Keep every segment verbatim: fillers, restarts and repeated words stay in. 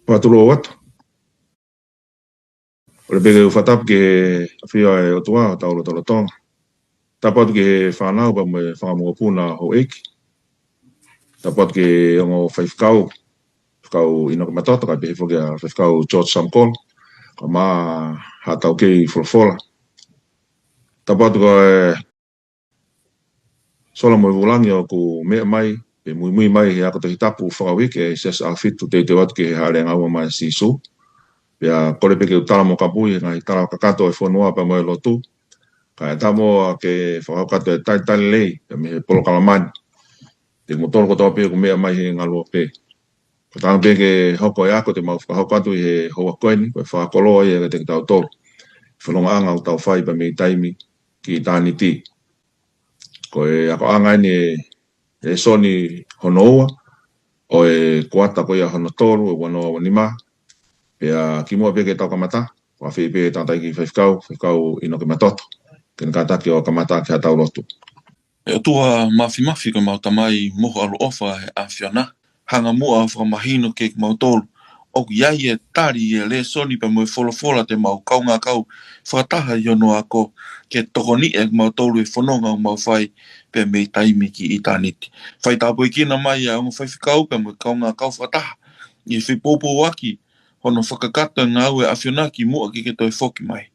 Fakatulou atu. ʻOku ou pehē ke u fakatapu ki he ʻafio ʻa e ʻOtua ʻi hotau lotolotonga. Tapu atu ki he fānau pea mo e fanga mokopuna houʻeiki. Tapu atu ki he ongo faifekau, Faifekau ʻInoke Matoto, kae pehē foki ʻa Faifekau George Samkol, kae ʻumaʻā haʻa taukei folofola. Tapu atu ki he sola mo e vūlangi ʻoku meʻa mai, pea muimui mai he ako Tohi Tapu fakauike ʻa e Siasi ʻAhofitu, teuteu atu ki he Haʻele ʻAnga Ua maʻa Sīsū. Pea kole pē ke u tala mo kapuʻi he ngaahi tala kakato ʻo e fonua pea mo e lotu. Kae ʻatā muʻa ke fakahoko atu e talitali lelei pea mei he polokalama ni. Kiate kimoutolu kotoa pē ʻoku meʻa mai he ngaluope. Ko e taha pē ke hoko e ako te mau fakahoko atu ʻi he houa ko eni, ko e fakakoloa ia kiate kitautolu. Fonongaʻanga ʻoku tau fai pea mei taimi ki ʻitāniti. Ko e akoʻanga eni e lēsoni hono ua ʻo e kuata ko ia hono tolu ʻo e ua noa ua nima. Pea kimuʻa pē ke tau kamata, fakaafeʻi pē tangataʻeiki faifekau, Faifekau ʻInoke Matoto, ke ne kātaki ʻo kamata ki haʻatau lotu. ʻE ʻOtua Māfimafi, ko ʻemau Tamai mo ho ʻaloʻofa ʻe ʻAfiona, hanga muʻa ʻo fakamahino kiate kimautolu ʻoku ʻi ai e tali ʻi he lēsoni pea mo e folofola te mau kaungā kau fakataha ʻi hono ako, ke tokoniʻi ʻa kimautolu he fononga ʻoku mau fai pea mei taimi ki ʻitāniti. Fai tāpuekina mai ʻa e ongo faifekau pea mo e kaungā kau fakataha ʻi he fepoupouaki hono fakakakato e ngāue ʻa e ʻAfiona kimuʻa ke ke toe foki mai.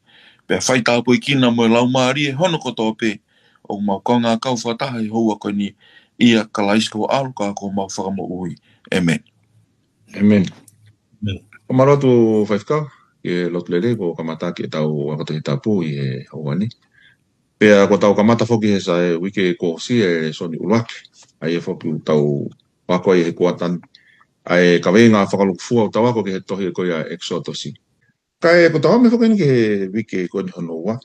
Pea fai tāpuekina mo e Laumālie hono kotoa pē ʻoku mau kaungā kau fakataha ʻi he houa ko eni, ʻia Kalaisi ko ho ʻAlo ka ko homau Fakamoʻui. ʻĒmeni. ʻĒmeni. ʻĒmeni. Fakamālō atu faifekau, ʻi he lotu lelei kuo kamata ʻaki ʻetau ako Tohi Tapu ʻi he houa ni. Pea kuo tau kamata foki he sā e uike kuo ʻosi e lēsoni ʻuluaki. ʻA ia foki ʻoku tau ako ai he kuata ni ʻa e kaveinga fakalūkufua ʻoku tau ako ki he tohi ko ia ʻEkisotosi. Kae ʻoku tau ō mai foki eni ki he uike ko eni hono ua,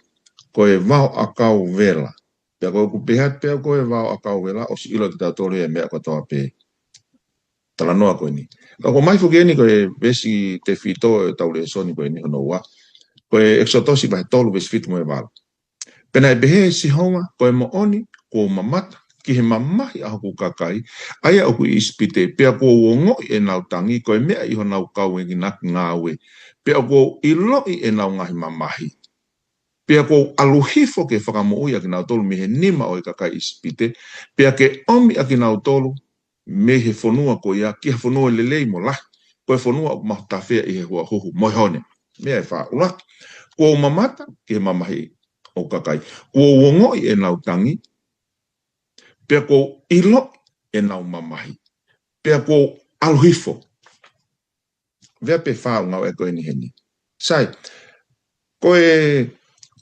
ko e vao ʻakau vela. Pea ko ʻeku pehē atu pē au ko e vao ʻakau vela, ʻosi ʻilo ʻe kitautolu e meʻa kotoa pē. Talanoa ko eni. Ka ʻoku ʻomai foki eni ko e veesi tefito ʻetau lēsoni ko eni hono ua. Ko e ʻEkisotosi vahe tolu veesi fitu mo e valu. Pea naʻe pehē ʻe Sihova, ko e moʻoni, kuo u mamata ki he mamahi ʻa hoku kakai, ʻa ia ʻoku ʻi ʻIsipite, pea kuo u ongoʻi ʻenau tangi, ko e meʻa ʻi honau kau enginaki ngāue, pea kuo u ʻiloʻi ʻenau ngaahi mamahi. Pea kuo u ʻalu hifo ke fakamoʻui ʻa kinautolu mei he nima ʻo e kakai ʻIsipite, pea ke ʻomi ʻa kinautolu mei he fonua ko ia ki ha fonua lelei mo lahi, ko e fonua ʻoku mahutafea ʻi he huahuhu mo e hone. Meʻa ʻe fā. ʻUluaki, kuo u mamata ki he mamahi ʻo e kakai, kuo u ongoʻi ʻenau tangi, pea kuo u ʻiloʻi ʻenau mamahi, pea kuo u ʻalu hifo. Vea pē fā ʻo e ngāue ko eni heni. Sai, ko e,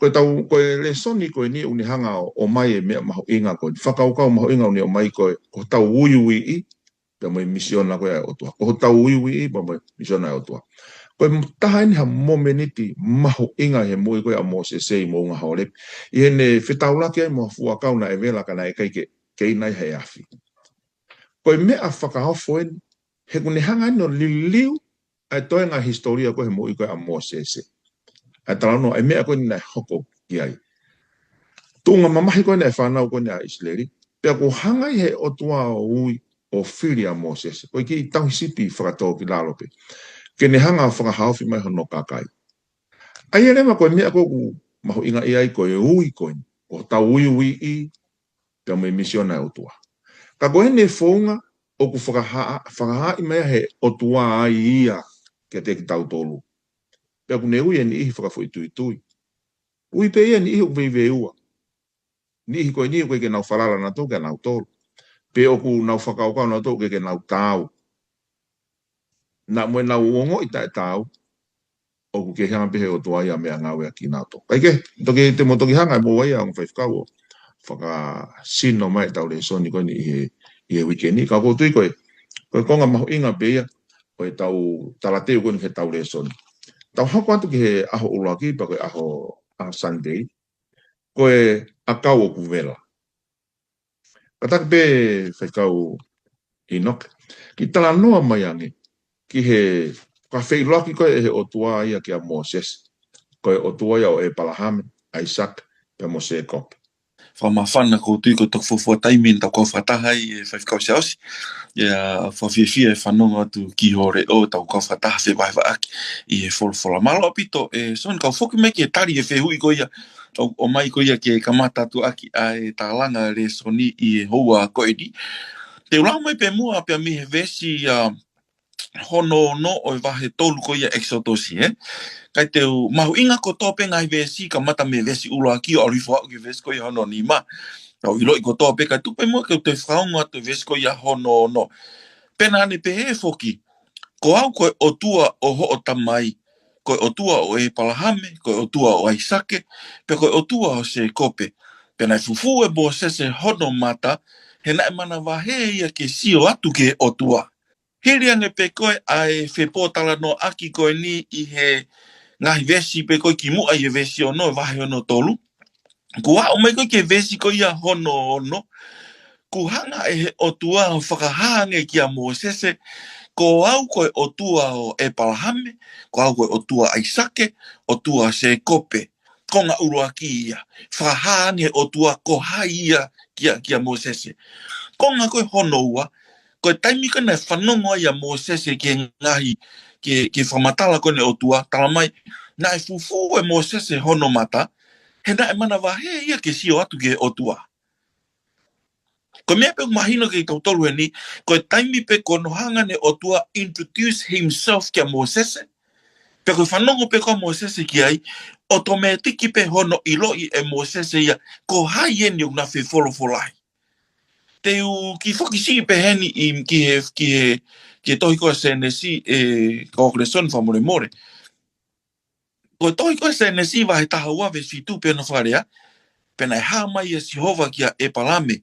ko e tau, ko e lēsoni ko eni ʻoku ne hanga ʻo, ʻomai e meʻa mahuʻinga ko eni. Fakakaukau mahuʻinga ʻoku ne ʻomai ko e, ko hotau uiuiʻi, pea mo e misiona ko ia ʻa e ʻOtua. Ko hotau uiuiʻi, pea mo e misiona ʻa e ʻOtua. Ko e taha eni ha momeniti mahuʻinga he moʻui ko ia ʻa Mōsese ʻi he moʻunga Hōlepi. ʻI heʻene fetaulaki ai mo ha fuakau naʻe vela ka naʻe ʻikai ke, ke ʻi ai ha afi. Ko e meʻa fakaofo eni, he ʻoku ne hanga eni ʻo liliu ʻa e toenga hisitōlia ko ia he moʻui ko ia ʻa Mōsese. ʻA e talanoa, ʻa e meʻa ko eni naʻe hoko ki ai. Tuʻunga mamahi ko eni ʻa e fānau ko eni ʻa ʻIsileli, pea kuo hanga ʻe he ʻOtua ʻo ui ʻo fili ʻa Mōsese. Ko e kiʻi tauhi sipi fakatōkilalo pē. Ke ne hanga ʻo fakahaofi mai hono kakai. ʻA ia leva ko e meʻa ko ē ʻoku mahuʻinga ʻi ai ko e ui ko eni. Ko hotau uiuiʻi, pea mo e misiona ʻa e ʻOtua. Ka ko ʻene founga ʻoku fakahā-, fakahaaʻi mai ʻe he ʻOtua ai ia kiate kitautolu. Pea ʻoku ne ui e niʻihi fakafoʻituitui. Ui pē ia e niʻihi ʻoku veiveiua. Niʻihi ko eni ʻoku ʻikai ke nau falala nautolu kia nautolu. Pe ʻoku nau fakakaukau nautolu ʻoku ʻikai ke nau taau. Naʻa mo ʻenau ongoʻi taʻetaau, ʻoku kehe ange pē he ʻOtua ia ʻa e meʻangāue ʻaki kinautolu. Kae kehe, toki te mo toki hanga ʻe moua ia ʻa e ongo faifekau ʻo fakasino mai ʻetau lēsoni ko eni ʻi he, ʻi he uike ni. Ka ʻoku ou tui ko e, ko e konga mahuʻinga pē ia ʻo ʻetau talateu ko eni ki heʻetau lēsoni. Tau hoko atu ki he ʻaho ʻuluaki, pea ko e ʻaho, ʻaho Sunday. Ko e ʻakau ʻoku vela. Kātaki pē faifekau ʻInoke. Kiʻi talanoa mai ange ki he, ka feʻiloaki ko ē ʻe he ʻOtua ia kia Mōsese. Ko e ʻOtua ia ʻo ʻĒpalahame, ʻAisake, pea mo Sēkope. Fakamāfana, ʻoku ou tui ko e toki fuofua taimi eni ʻetau kau fakataha ʻi he faifekau siaosi. ʻIo, fakafiefia e fanongo atu ki ho leʻo ʻetau kau fakataha fevahevaheʻaki ʻi he folofola. Mālō ʻaupito, ʻe Soni, kau foki mai ke tali e fehuʻi ko ia, ʻo, ʻomai ko ia ke kamata atu ʻaki ʻa e tālanga lēsoni ʻi he houa ko eni. Te u lau mai pē muʻa pea mei he veesi, ʻa, hono ono ʻo e vahe tolu ko ia ʻEkisoto, ē? Kae te u mahuʻinga kotoa pē ngaahi veesi, kamata mei he veesi ʻuluaki ʻo ʻalu hifo ʻo aʻu ki he veesi ko ia hono nima. Tau ʻiloʻi kotoa pē, kae tuku pē muʻa ke u toe fakaongo atu e veesi ko ia hono ono. Pea naʻa ne pehē foki, Ko au ko e ʻOtua ʻo hoʻo tamai, ko e ʻOtua ʻo ʻEpalahame, ko e ʻOtua ʻo ʻAisake, pea ko e ʻOtua ʻo Sēkope. Pea naʻe fufū ʻe Mōsese hono mata, he naʻe manavahē ia ke sio atu ki he ʻOtua. Hili ange pē ko ē ʻa e fepōtalanoaʻaki ko eni ʻi he ngaahi veesi pē ko ē kimuʻa ʻi he veesi ono, vahe hono tolu. Kuo aʻu mai ko ē ki he veesi ko ia hono ono, kuo hanga ʻe he ʻOtua ʻo fakahā ange kia Mōsese, Ko au ko e ʻOtua ʻo ʻEpalahame, ko au ko e ʻOtua ʻAisake, ʻOtua Sēkope. Konga ʻuluaki ia, fakahā ange ʻOtua ko hai ia kia, kia Mōsese. Konga ko ē hono ua, ko e taimi ko ē naʻe fanongo ai ʻa Mōsese ki he ngaahi, ki he, ki he fakamatala ko eni ʻa e ʻOtua, talamai, naʻe fufū ʻe Mōsese hono mata, he naʻe manavahē ia ke sio atu ki he ʻOtua. Ko e meʻa pē ʻoku mahino kiate kitautolu heni, ko e taimi pē ko hono hanga ʻe he ʻOtua introduce himself kia Mōsese, pea ko e fanongo pē ko ē ʻa Mōsese ki ai, ʻotomētiki pē hono ʻiloʻi ʻe Mōsese ia, ko hai eni ʻoku na fefolofola ai. Te u kiʻi foki siʻi pē heni ʻi, ki he, ki he, ki he tohi ko ē Sēnesi, ʻe kau ako lēsoni fakamolemole. Ko e tohi ko ē Sēnesi vahe taha ua veesi fitu pea ʻoku fakalea, Pea naʻe hā mai ʻa Sihova kia ʻEpalame,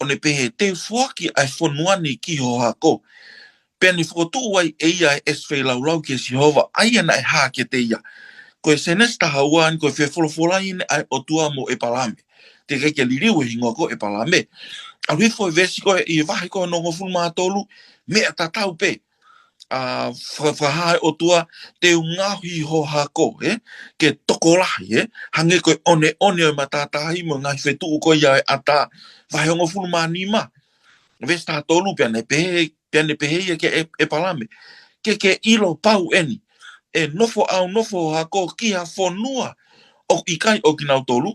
ʻo ne pehē, Te u foaki ʻa e fonua ni ki ho hako. Pea ne fokotuʻu ai ʻe ia ʻa e ʻesi feilaulau kia Sihova, ʻa ia naʻe hā kiate ia. Ko e Sēnesi taha ua eni ko e fefolofola eni ʻa e ʻOtua mo ʻEpalame. Teʻeki ai ke liliu e hingoa ko ē ʻo ʻEpalame. ʻAlu hifo e veesi ko ē ʻi he vahe ko ē hono hongofulu mā tolu, meʻa tatau pē. ʻA, fa-, fakahā ʻe he ʻOtua, Te u ngaohi ho hako, ē? Ke tokolahi, ē? Hangē ko e ʻoneʻone ʻo e matātahi mo e ngaahi fetuʻu ko ia ʻo e ʻatā. Vahe hongofulu mā nima. Veesi taha tolu, pea ne pehē, pea ne pehē ia kia ʻE-, ʻEpalame, Ke ke ʻilo pau eni, ʻe nofo ʻaunofo nofo ho hako ki ha fonua ʻoku ʻikai ʻo kinautolu,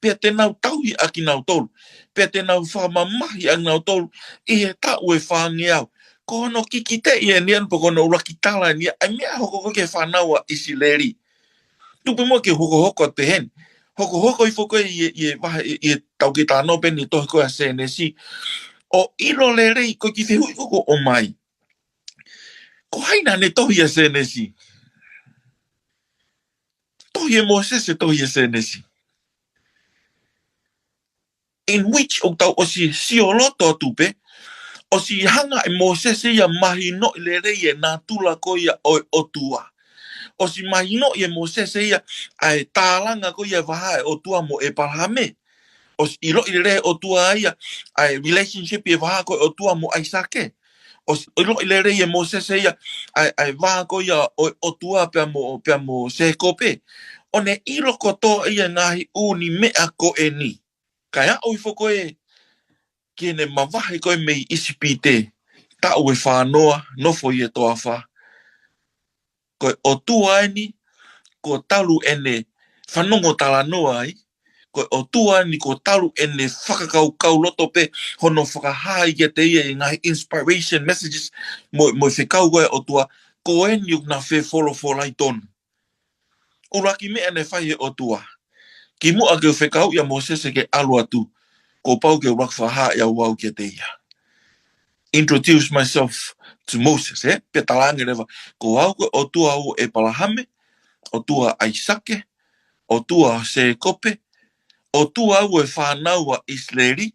pea te nau tauhi ʻa kinautolu, pea te nau fakamamahi ʻa kinautolu ʻi he taʻu ʻe fāngeau. Ko hono kikiteʻi eni ʻa e, pe ko hono ʻuluaki tala eni ʻa e meʻa ʻe hoko ko ē ki he fānau ʻa ʻIsileli. Tuku pē muʻa ke hokohoko atu pē heni. Hokohoko hifo ko ē ʻi he, ʻi he vahe, ʻi he taukei talanoa pē eni ʻi he tohi ko ē ʻa Sēnesi. ʻO ʻilo lelei, ko e kiʻi fehuʻi ko ē ʻoku ʻomai, Ko hai naʻa ne tohi ʻa Sēnesi? Tohi ʻe Mōsese e tohi ʻa Sēnesi. In which ʻoku tau ʻosi sioloto atu pē, ʻosi hanga ʻe Mōsese ia ʻo mahinoʻi lelei e natula ko ia ʻo e ʻOtua. ʻOsi mahinoʻi ʻe Mōsese ia ʻa e tālanga ko ia e vahaʻa ʻo e ʻOtua mo ʻEpalame. ʻOsi ʻiloʻi lelei ʻe he ʻOtua ia ʻa e relationship e vahaʻa ko ē ʻo e ʻOtua mo ʻAisake. ʻOsi ʻiloʻi lelei ʻe Mōsese ia ʻa e, ʻa e vā ko ia ʻo e ʻOtua pea mo, pea mo Sēkope. ʻO ne ʻilo kotoa ia e ngaahi ʻū meʻa ko eni. Kae aʻu hifo ko ē ki heʻene mavahe ko ē mei ʻIsipite, taʻu ʻe fāngofulu, nofo ʻi he toafa. Ko e ʻOtua eni kuo talu ʻene fanongo talanoa ai, ko e ʻOtua eni kuo talu ʻene fakakaukau loto pē hono fakahā ai kiate ia e ngaahi inspiration messages mo, mo e fekau ko ē ʻa e ʻOtua, ko eni ʻoku na fefolofola ai tonu. ʻUluaki meʻa naʻe fai ʻe he ʻOtua, kimuʻa ke u fekauʻi ʻa Mōsese ke ʻalu atu, kuo pau ke u ʻuluaki fakahā ʻe au au kiate ia. Introduce myself to Moses, ē? Pea talaange leva, Ko au ko e ʻOtua ʻo ʻEpalahame, ʻOtua ʻAisake, ʻOtua ʻo Sēkope, ʻOtua ʻo e fānau ʻa ʻIsileli,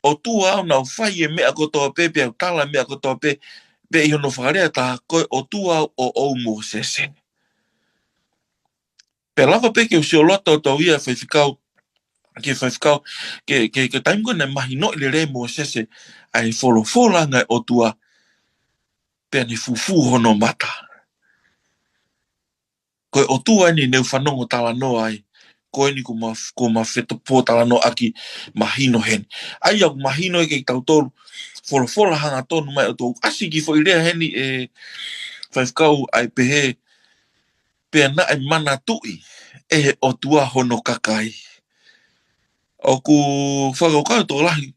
ʻOtua ʻoku nau fai e meʻa kotoa pē, pea ʻoku tala e meʻa kotoa pē, pea ʻi hono fakalea ʻe taha, Ko e ʻOtua ʻoʻou Mōsese. Pea lava pē ke u sioloto atu au ia faifekau, ke faifekau, ke, ke, ke taimi ko ē naʻe mahinoʻi lelei ʻe Mōsese ʻa e folofola ʻa e ʻOtua, pea ne fufū hono mata. Ko e ʻOtua eni naʻa ku fanongo talanoa ai, ko eni ko ma, ko ma feto pōtalanoaʻaki mahino heni. ʻA ia ʻoku mahino ʻe kitautolu, folofola hangatonu mai ʻOtua. ʻAsi ki foʻi lea heni ʻe Faifekau ʻa e pehē, pea naʻe manatuʻi ʻe he ʻOtua hono kakai. ʻOku fakakaukau tokolahi,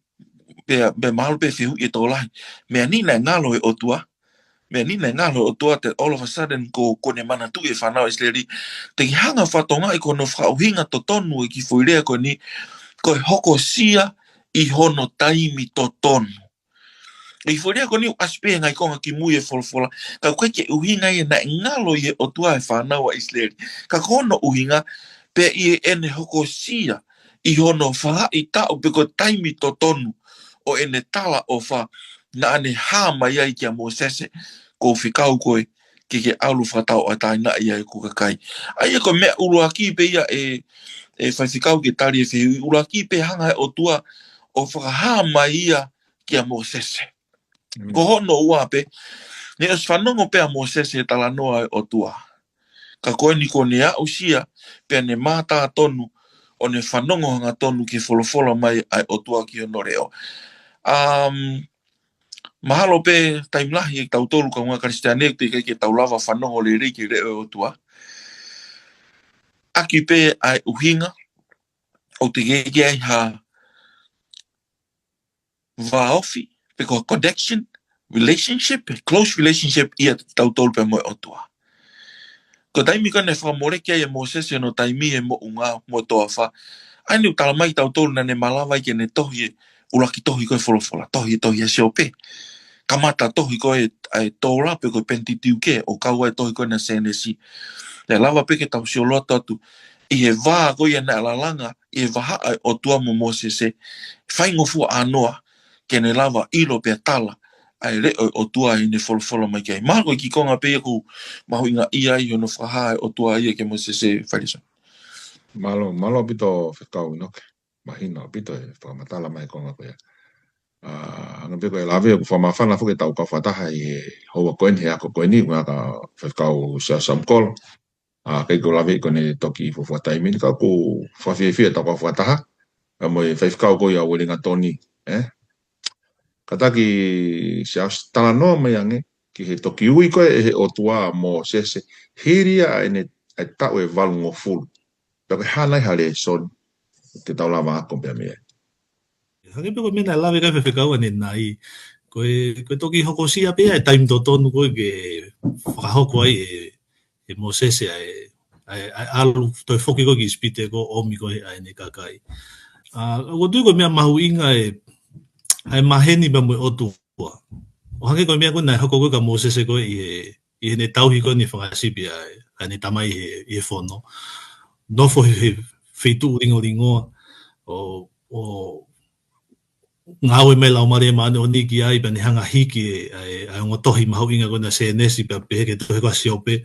pea, pea mahalo pē fehuʻi ʻe tokolahi. Meʻa ni naʻe ngalo ʻe he ʻOtua. Meʻa ni naʻe ngalo ʻe he ʻOtua te all of a sudden ko, ko ʻene manatuʻi e fānau ʻIsileli. Te ke hanga fatongaʻi ko hono fakaʻuhinga totonu ʻe ki foʻi lea ko eni, ko e hokosia ʻi hono taimi totonu. ʻI foʻi lea ko eni ʻoku ʻasi pē he ngaahi konga kimui e folofola. Ka ʻoku ʻikai ke ʻuhinga ia naʻe ngalo ʻe he ʻOtua e fānau ʻa ʻIsileli. Ka ko hono ʻuhinga, pea ʻi heʻene hokosia ʻi hono faʻahitaʻu pe ko e taimi totonu ʻo ʻene talaʻofa naʻa ne hā mai ai kia Mōsese, ko e fekau ko ē ke ke ʻalu fakatauʻatāinaʻi ai hoku kakai. ʻA ia ko e meʻa ʻuluaki pē ia ʻe, ʻe Faifekau ke tali e fehuʻi, ʻuluaki pē hanga ʻe he ʻOtua ʻo fakahā mai ia kia Mōsese. Mm. Ko hono ua pē, ne ʻosi fanongo pē ʻa Mōsese he talanoa ʻa e ʻOtua. Ka ko eni ko ʻene aʻusia, pea ne mātā tonu, ʻo ne fanongo hangatonu ki he folofola mai ʻa e ʻOtua ki hono leʻo. Um, mahalo pē taimi lahi ʻe tautolu kaungā Kalisitiane ʻoku teʻeki ke tau lava fanongo lelei ki he leʻo ʻo e ʻOtua. ʻAki pē ʻa e ʻuhinga, ʻoku teʻeki ai ha vāofi, pe ko e connection, relationship, close relationship ʻia tautolu pea mo e ʻOtua. Ko e taimi ko ē naʻe fakamoleki ai ʻe Mōsese hono taimi he moʻunga mo e toafa. ʻA ia ʻoku tala mai kia tautolu naʻa ne malava ai ke ne tohi e ʻuluaki tohi ko ē folofola, tohi, tohi ʻa Siope. Kamata tohi ko ē ʻa e Tola pe ko e Peniteuke, ʻo kau ai e tohi ko ena Sēnesi. Naʻe lava pē ke tau sio loto atu ʻi he vā ko ia naʻe lalanga ʻi he vahaʻa ʻa e ʻOtua mo Mōsese, faingofua ʻānoa ke ne lava ʻilo pea tala ʻa e leʻo ʻo e ʻOtua ʻi heʻene folofola mai ki ai. Mahalo ko e kiʻi konga pē ia ʻoku mahuʻinga ai hono fakahā ʻa e ʻOtua ia kia Mōsese, Failesoni. Mālō, mālō ʻaupito Faifekau ʻInoke. Mahino ʻaupito e fakamatala mai konga ko ia. ʻA, hangē pē ko e lave ʻoku fakamāfana foki ʻetau kau fakataha ʻi he houa ko eni, he ako ko eni, ʻuhinga kia Faifekau Siaosi Samukola. ʻA, ʻikai ke u lave ko ʻene toki fuofua taimi ni, ka ʻoku fakafiefia ʻetau kau fakataha, ʻa, mo e faifekau ko ia Uelingatoni, ē? Kātaki Siaosi, talanoa mai ange ki he toki ui ko ē ʻe he ʻOtua ʻa Mōsese, hili ia ʻa ʻene, ʻa e taʻu ʻe valungofulu. Pea ko e hā nai ha lēsoni te tau lava ako pea mei ai? Hangē pē ko e meʻa naʻe lave ki ai e faifekau ʻanenai, ko e, ko e toki hokosia pē ʻa e taimi totonu ko ē ke fakahoko ai ʻe, ʻe Mōsese ʻa e, ʻa e, ʻa e ʻalu toe foki ko ē ki ʻIsipite ko ē ʻo ʻomi ko ē ʻa ʻene kakai. ʻA, ʻoku ou tui ko e meʻa mahuʻinga ʻa e, ʻa e maheni pea mo e ʻOtua. ʻO hangē ko e meʻa ko ē naʻe hoko ko ē kia Mōsese ko ē ʻi he, ʻi heʻene tauhi ko eni e fanga sipi ʻa e, ʻa ʻene tamai he, ʻi he fono. Nofo he, he feituʻu lingolingoa, ʻo, ʻo ngāue mai e Laumālie Māʻoniʻoni ki ai, pea ne hanga hiki e, ʻa e, ʻa e ongo tohi mahuʻinga ko ena Sēnesi, pea pehē ki he tohi ko ē ʻa Siope.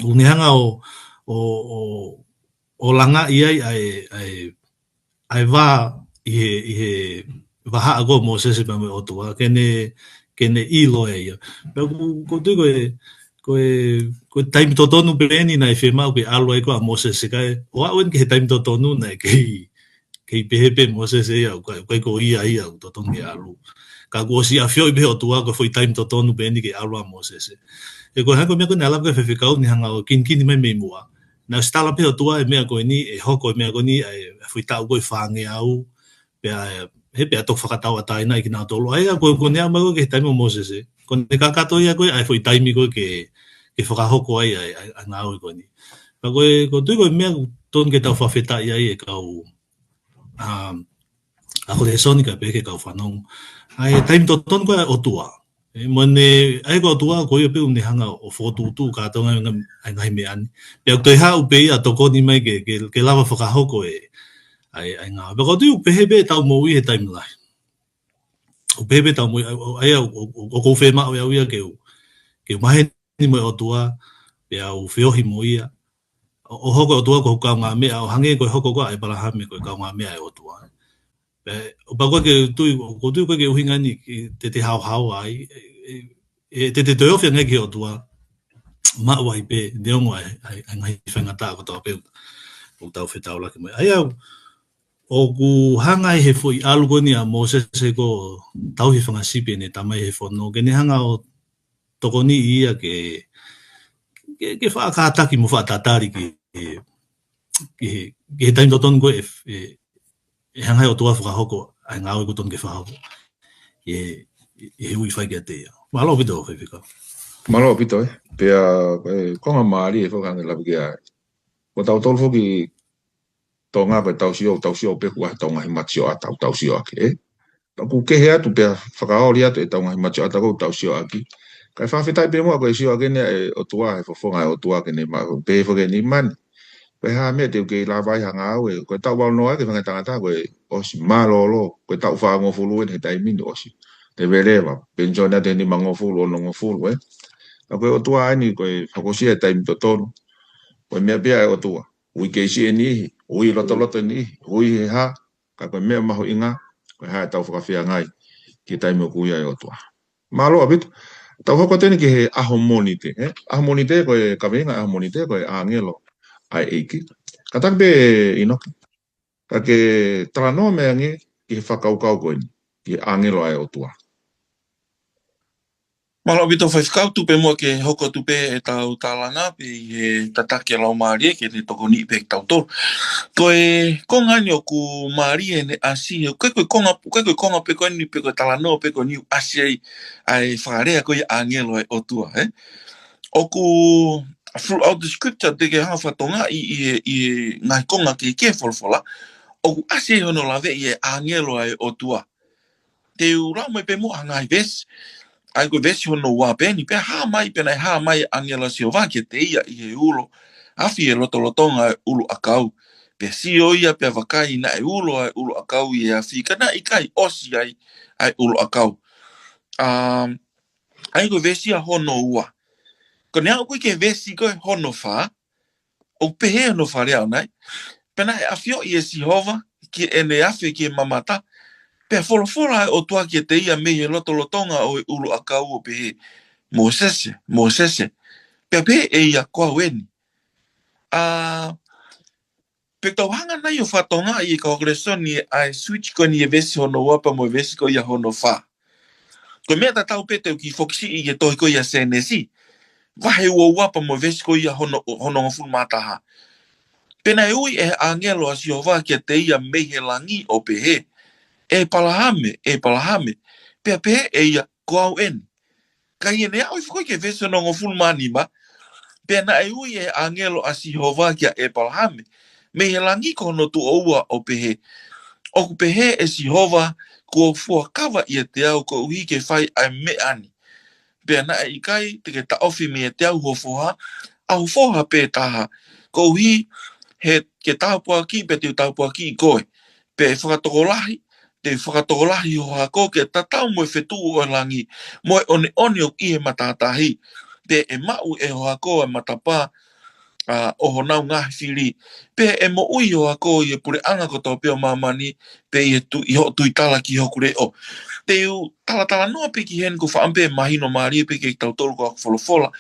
ʻO ne hanga ʻo, ʻo, ʻo, ʻo langaʻi ai ʻa e, ʻa e, ʻa e vā ʻi he, ʻi he vahaʻa ko ē ʻo Mōsese pea mo e ʻOtua, ke ne, ke ne ʻilo ʻe ia. Pea ʻoku, ʻoku ou tui ko e, ko e, ko e taimi totonu pē eni naʻe fiemaʻu ke ʻalu ai ko ē ʻa Mōsese kae, ʻo aʻu eni ki he taimi totonu naʻe kei, kei pehē pē ʻe Mōsese ia, ʻoku ʻikai, ʻoku ʻikai ko ia ia ʻoku totonu ke ʻalu. Ka kuo ʻosi ʻafioʻi pē ʻe he ʻOtua ko e foʻi taimi totonu pē eni ke ʻalu ʻa Mōsese. He ko e hangē ko e meʻa ko ē naʻe lave ki ai e faifekau, ne hanga ʻo kinikini mai mei muʻa. Naʻe ʻosi tala pē ʻe he ʻOtua e meʻa ko eni, ʻe hoko e meʻa ko eni, ʻa e, ʻa e foʻi taʻu ko ē ʻe fāngeau, pea, he pea toki fakatauʻatāinaʻi kinautolu. ʻA ia ko, ko ʻene aʻu mai ko ē ki he taimi ʻo Mōsese, ko ʻene kakato ia ko ē ʻa e foʻi taimi ko ē ke, ke fakahoko ai ʻa e, ʻa e, ʻa e ngāue ko eni. Pea ko e, ʻoku ou tui ko e meʻa ʻoku totonu ke tau fakafetaʻi ai e kau, um, ako lēsoni kae pehē ki he kau fanongo. ʻA e taimi totonu ko ē ʻa e ʻOtua. ʻE, mo ʻene, ʻa e ko e ʻOtua ko ia pē ʻoku ne hanga ʻo fokotuʻutuʻu kātoa e ngaahi, ngaahi, ʻa e ngaahi meʻa ni. Pea ʻoku toe haʻu pē ia ʻo tokoni mai ke, ke, ke lava fakahoko e, ʻa e, ʻa e ngāue. Pea ʻoku ou tui ʻoku pehē pē ʻetau moʻui he taimi lahi. ʻOku pehē pē ʻetau moʻui, ʻa, ʻa, ʻa ia, ʻo, ʻo, ʻoku ou fiemaʻu ʻe au ia ke u, ke u maheni mo e ʻOtua, pea u feohi mo ia. ʻO, ʻo hoko e ʻOtua ko hoku kaungāmeʻa, ʻo hangē ko e hoko ko ē ʻa ʻĒpalahame ko e kaungāmeʻa ʻa e ʻOtua. Pea, ʻo pau ko ē ke tui, ʻoku ou tui ko ē ke ʻuhinga ni, ke te te haohaoa ai, ʻe, ʻe, ʻe te te toe ofi ange ki he ʻOtua, maʻu ai pē, neongo ʻa e, ʻa e, ʻa e ngaahi faingataʻa kotoa pē. ʻoku tau fetaulaki mo ia. ʻA ia, ʻoku hanga ʻe he foʻi ʻalu ko eni ʻa Mōsese ko ē ʻo tauhi e fanga sipi ʻene tamai he fono, ke ne hanga ʻo tokoniʻi ia ke, ke, ke faʻa kātaki mo faʻa tatali ki he, ki he, ki he taimi totonu ko ē ʻe, ʻe, ʻe hanga ʻe he ʻOtua ʻo fakahoko ʻa e ngāue ʻoku totonu ke fakahoko ʻi he, ʻi he ui fai kiate ia. Mālō ʻaupito, Faifekau. Mālō ʻaupito, ē. Pea, ē, konga mālie ʻoku hanga ʻo lave ki ai. Ko tautolu foki Tonga ko e tau sio, tau sio pē ʻoku ʻi ai ʻetau ngaahi matasioʻata ʻoku tau sio ʻaki, ē. ʻOku kehe atu pea fakaoli atu ʻetau ngaahi matasioʻata ko ē ʻoku tau sio ʻaki. Kae fakafetaʻi pē muʻa ko e sio ʻaki ʻeni ʻa e ʻOtua, ʻe fofonga ʻa e ʻOtua ke ne ma-, pehē foki ʻeni mani. Ko e hā e meʻa te u kei lava ai ha ngāue, ko e taʻu valungofulu ʻa e fanga tangata ko ē ʻosi mālōlō, ko e taʻu fāngofulu ʻeni he taimi ni ʻosi. Te veleva, penisoni atu he nimangofulu, onongofulu, ē. Ka ko e ʻOtua ʻeni, ko e hokosia e taimi totonu. Ko e meʻa pē ia ʻa e ʻOtua. Ui kei siʻi e niʻihi, ui lotoloto e niʻihi, ui he hā, ka ko e meʻa mahuʻinga, ko e hā ʻetau fakafeangai ki he taimi ʻoku ui ai ʻa e ʻOtua. Mālō ʻaupito. Tau hoko atu ʻeni ki he ʻaho Mōnite, ē? ʻAho Mōnite ko e kaveinga ʻaho Mōnite ko e ʻāngelo ʻa e ʻEiki. Kātaki pē ʻInoke. Ka ke talanoa mai ange ki he fakakaukau ko eni, ki he ʻāngelo ʻa e ʻOtua. Mālō ʻaupito Faifekau, tuku pē muʻa ke hoko atu pē ʻetau tālanga pē ʻi he tataki ʻa e Laumālie ke ne tokoniʻi pē kitautolu. Ko e konga ʻeni ʻoku mālie ʻene ʻasi, he ʻoku ʻikai ko e konga, ʻoku ʻikai ko e konga pē ko eni pe ko e talanoa pē ko eni ʻoku ʻasi ai ʻa e fakalea ko ia ʻāngelo ʻa e ʻOtua, ē? ʻOku throughout the scripture te ke hanga ʻo fakatokangaʻi ʻi he, ʻi he ngaahi konga kehekehe e folofola, ʻoku ʻasi ai hono laveʻi e ʻāngelo ʻa e ʻOtua. Te u lau mai pē muʻa ha ngaahi veesi, ʻa ia ko e veesi hono ua pē eni, pea hā mai, pea naʻe hā mai ʻa e ʻāngelo ʻa Sihova kiate ia ʻi he ulo afi ʻi he lotolotonga ʻo e ʻuluʻakau. Pea sio ia, pea vakai naʻe ulo ʻa e ʻuluʻakau ʻi he afi, ka naʻe ʻikai ʻosi ai ʻa e ʻuluʻakau. Um, ʻA ia ko e veesi ia hono ua. Ko ʻene aʻu ko ē ki he veesi ko ē hono fā, ʻoku pehē hono fakalea ʻona ai. Pea naʻe ʻafioʻi ʻe Sihova ki heʻene afe ki he mamata, pea folofola ʻa e ʻOtua kiate ia mei he lotolotonga ʻo e ʻuluʻakau ʻo pehē, Mōsese, Mōsese. Pea pehē ʻe ia, ko au eni. ʻA, pea tau hanga nai ʻo fakatokangaʻi ʻi he kau ako lēsoni ʻa e switch ko eni ʻi he veesi hono ua pea mo e veesi ko ia hono fā. Ko e meʻa tatau pē te u kiʻi fokisiʻi ʻi he tohi ko ia Sēnesi vahe ua ua pea mo e veesi ko ia hono, hono hongofulu mā taha. Pea naʻe ui ʻe he ʻāngelo ʻa Sihova kiate ia mei he langi ʻo pehē, ʻEpalahame, ʻEpalahame. Pea pehē ʻe ia, ko au eni. Ka ʻi heʻene aʻu hifo ko ē ki he veesi hono hongofulu mā nima, pea naʻe ui ʻe he ʻāngelo ʻa Sihova kia ʻEpalahame mei he langi ko hono tuʻo ua ʻo pehē, ʻOku pehē ʻe Sihova, kuo u fuakava ʻiate au koeʻuhi ke fai ʻa e meʻa ni. Pea naʻe ʻikai te ke taʻofi meiate au ho foha, ʻa ho foha pē taha, koeʻuhi he ke tāpuakiʻi pea te u tāpuakiʻi koe, pea ʻe fakatokolahi, te u fakatokolahi ho hako ke tatau mo e fetuʻu ʻo e langi, mo e ʻoneʻone ʻoku ʻi he matātahi, pea ʻe maʻu ʻe ho hako ʻa e matapā, ʻa, ʻo honau ngaahi fili, pea ʻe moʻui ho hako ʻi he puleʻanga kotoa pē ʻo māmani, pea ʻi he tu-, ʻi hoʻo tuitala ki hoku leʻo. Te u talatalanoa pē ki heni ko e fakaʻamu pē mahino mālie pē kiate kitautolu ko e ako folofola.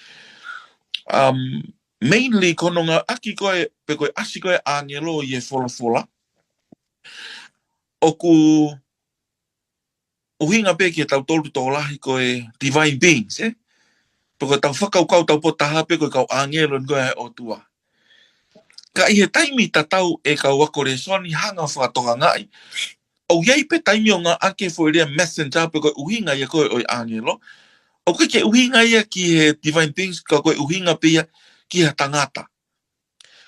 Um, mainly ko hono ngāueʻaki ko ē, pe ko e ʻasi ko ē ʻāngelo ʻi he folofola. ʻOku ʻuhinga pē kiate kitautolu tokolahi ko e divine beings, ē? Pe ko ʻetau fakakaukau tau potu taha pē ko e kau ʻāngelo eni ko ē ʻa e ʻOtua. Ka ʻi he taimi tatau ʻe kau ako lēsoni hanga ʻo fakatokangaʻi, ʻoku ʻi ai pē taimi ʻoku ngāueʻaki e foʻi lea messenger pe ko e ʻuhinga ia ko ē ʻo e ʻāngelo. ʻOku ʻikai ke ʻuhinga ia ki he divine beings ka ko e ʻuhinga pē ia ki ha tangata.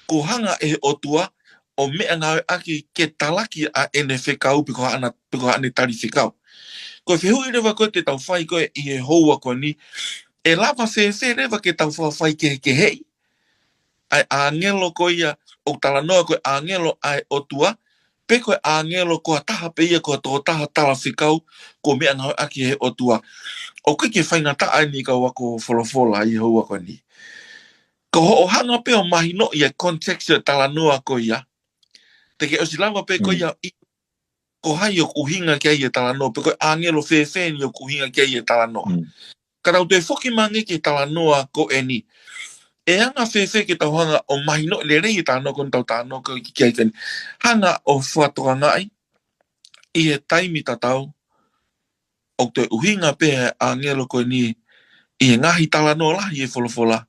Kuo hanga ʻe he ʻOtua ʻo meʻangāueʻaki ke talaki ʻa ʻene fekau pe ko haʻana, pe ko haʻane tali fekau. Ko e fehuʻi leva ko ē te tau fai ko ē ʻi he houa ko eni, ʻe lava fēfē leva ke tau fakafai kehekeheʻi ʻa e ʻāngelo ko ia ʻoku talanoa ko e ʻāngelo ʻa e ʻOtua, pe ko e ʻāngelo ko ha taha pē ia ko ha tokotaha tala fekau kuo meʻangāueʻaki ʻe he ʻOtua. ʻOku ʻikai ke faingataʻa eni kau ako folofola ʻi he houa ko eni. Ko hoʻo hanga pē ʻo mahinoʻi e context ʻo e talanoa ko ia, te ke ʻosi lava pē ko ia ʻo ʻilo ko hai ʻoku ʻuhinga ki ai e talanoa, pe ko e ʻāngelo fēfē eni ʻoku ʻuhinga ki ai e talanoa. Ka tau toe foki mai ange ki he talanoa ko eni. ʻE anga fēfē ke tau hanga ʻo mahinoʻi lelei e talanoa ko eni ʻoku tau talanoa ki ai ko eni? Hanga ʻo fakatokangaʻi ʻi he taimi tatau ʻoku toe ʻuhinga pē ʻa e ʻāngelo ko eni ʻi he ngaahi talanoa lahi ʻi he folofola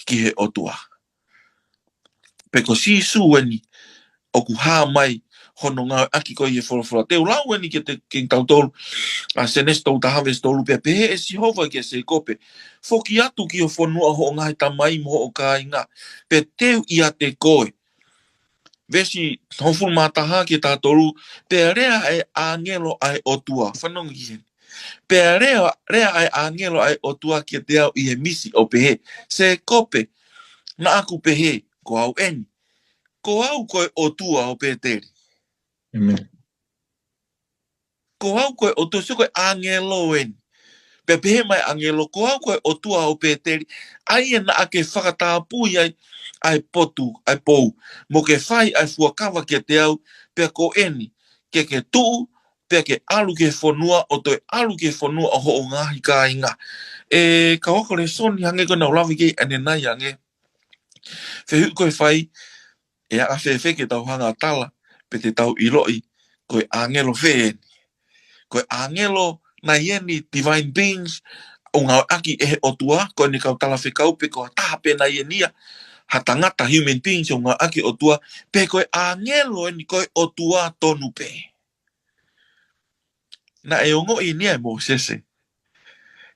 ki he ʻOtua. Pe ko Sīsū eni ʻoku hā mai hono ngāueʻaki ko ē ʻi he folofola. Te u lau eni kiate kitautolu, ʻa Sēnesi tolu taha veesi tolu: Pea pehē ʻe Sihova kia Sēkope, foki atu ki ho fonua ʻo hoʻo ngaahi tamai mo hoʻo kāinga, pea te u ʻiate koe. Veesi hongofulu mā taha ki he taha tolu: Pea lea ʻa e ʻāngelo ʻa e ʻOtua, fanongo ki heni. Pea lea, lea ʻa e ʻāngelo ʻa e ʻOtua kiate au ʻi he misi ʻo pehē, Sēkope. Naʻa ku pehē, Ko au eni. Ko au ko e ʻOtua ʻo Pēteli. ʻĒmeni. Ko au ko e ʻOtua, sio ko e ʻāngelo eni. Pea pehē mai ʻāngelo, Ko au ko e ʻOtua ʻo Pēteli, ʻa ia naʻa ke fakatapui ai ʻa e potu, ʻa e pou, mo ke fai ʻa e fuakava kiate au, pea ko eni, ke ke tuʻu, pea ke ʻalu ki he fonua, ʻo toe ʻalu ki he fonua ʻo hoʻo ngaahi kāinga. ʻE kau ako lēsoni, hangē ko ʻeku lave ki ai ʻanenai ange. Fehuʻi ko e fai, ʻe anga fēfē ke tau hanga ʻo tala, pe te tau ʻiloʻi, ko e ʻāngelo fē eni? Ko e ʻāngelo nai eni, divine beings, ʻoku ngāueʻaki ʻe he ʻOtua, ko ʻene kau talafekau pe ko ha taha pē nai eni ia, ha tangata, human beings, ʻoku ngāueʻaki ʻe he ʻOtua, pe ko e ʻāngelo eni, ko e ʻOtua tonu pē? Naʻe ongoʻi eni ia ʻe Mōsese.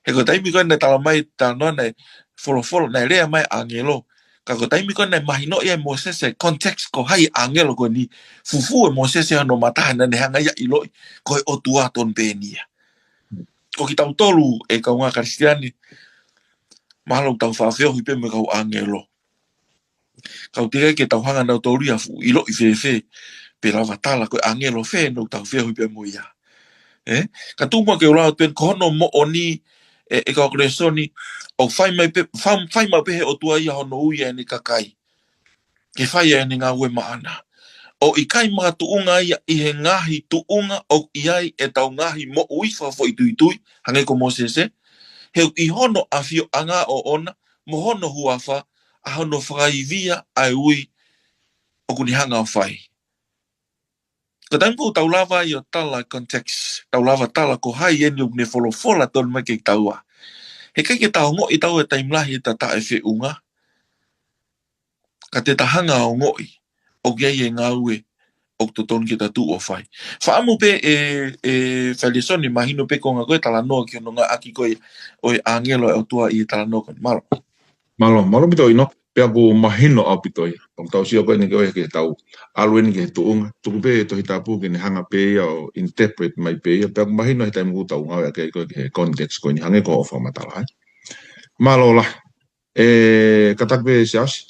He ko e taimi ko ē naʻe tala mai, talanoa naʻe folofola, naʻe lea mai ʻāngelo. Ka ko e taimi ko ē naʻe mahinoʻi ai ʻe Mōsese e context ko hai ʻāngelo ko eni, fufū ʻe Mōsese hono mata he naʻa ne hanga ia ʻo ʻiloʻi, ko e ʻOtua tonu pē eni ia. Ko kitautolu ʻe kaungā Kalisitiane, mahalo ʻoku tau faʻa feohi pē mo e kau ʻāngelo. Ka ʻoku teʻeki ke tau hanga nautolu ia ʻo fuʻu ʻiloʻi fēfē, pe lava tala ko e ʻāngelo fē eni ʻoku tau feohi pē mo ia. ʻE? Ka tuku muʻa ke u lau atu eni ko hono moʻoni, ʻe, ʻe kau ako lēsoni, ʻoku fai mai pē, fai, fai mai pē ʻe he ʻOtua ia hono ui ʻa ʻene kakai ke fai ʻa ʻene ngāue maʻana. ʻOku ʻikai makatuʻunga ia ʻi he ngaahi tuʻunga ʻoku ʻi ai ʻetau ngaahi moʻui fakafoʻituitui, hangē ko Mōsese, he ʻoku ʻi hono ʻafioʻanga ʻoʻona, mo hono huafa, ʻa hono fakaivia ʻa e ui ʻoku ne hanga ʻo fai. Ko e taimi ko ē ʻoku tau lava ai ʻo tala context, tau lava tala ko hai eni ʻoku ne folofola tonu mai kiate kitaua. He ʻikai ke tau ongoʻi ʻe taua e taimi lahi ʻeta taʻefeʻunga, ka te ta hanga ʻo ongoʻi ʻoku ʻi ai e ngāue ʻoku totonu ke ta tuʻu ʻo fai. Fakaʻamu pē ʻe, ʻe fai lēsoni, mahino pē ko e ngaahi ko e talanoa ki hono ngāueʻaki ko ē ʻo e ʻāngelo ʻa e ʻOtua ʻi he talanoa ko eni. Mālō. Mālō, mālō ʻaupito ʻIno, pea ʻoku mahino ʻaupito ia. ʻOku tau sio ko eni ko ē ke tau ʻalu eni ki he tuʻunga, tuku pē e Tohi Tapu ke ne hanga pē ia ʻo interpret mai pē ia, pea ʻoku mahino he taimi ʻoku tau ngāueʻaki ai ko ē ki he context ko eni hangē ko hoʻo fakamatala ai. Mālō lahi. ʻE, kātaki pē Siaosi.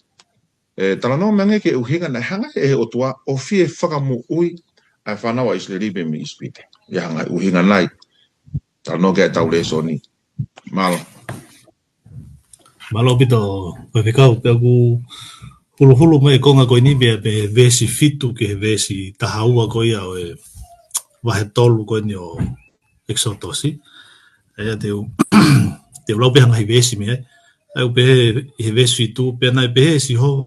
ʻE, talanoa mai ange ki he ʻuhinga naʻe hanga ʻe he ʻOtua ʻo fie fakamoʻui ʻa e fānau ʻa ʻIsileli pē mei ʻIsipite. ʻI he ngaahi ʻuhinga nai. Talanoa ki ai ʻetau lēsoni. Mālō. Mālō ʻaupito, Faifekau, pea ʻoku huluhulu mai e konga ko eni pea mei he veesi fitu ki he veesi taha ua ko ia ʻo e vahe tolu ko eni ʻo ʻEkisotosi. ʻA ia te u, te u lau pē ha ngaahi veesi mei ai. ʻA ia ʻoku pehē ʻi he veesi fitu, pea naʻe pehē ʻe Sihova,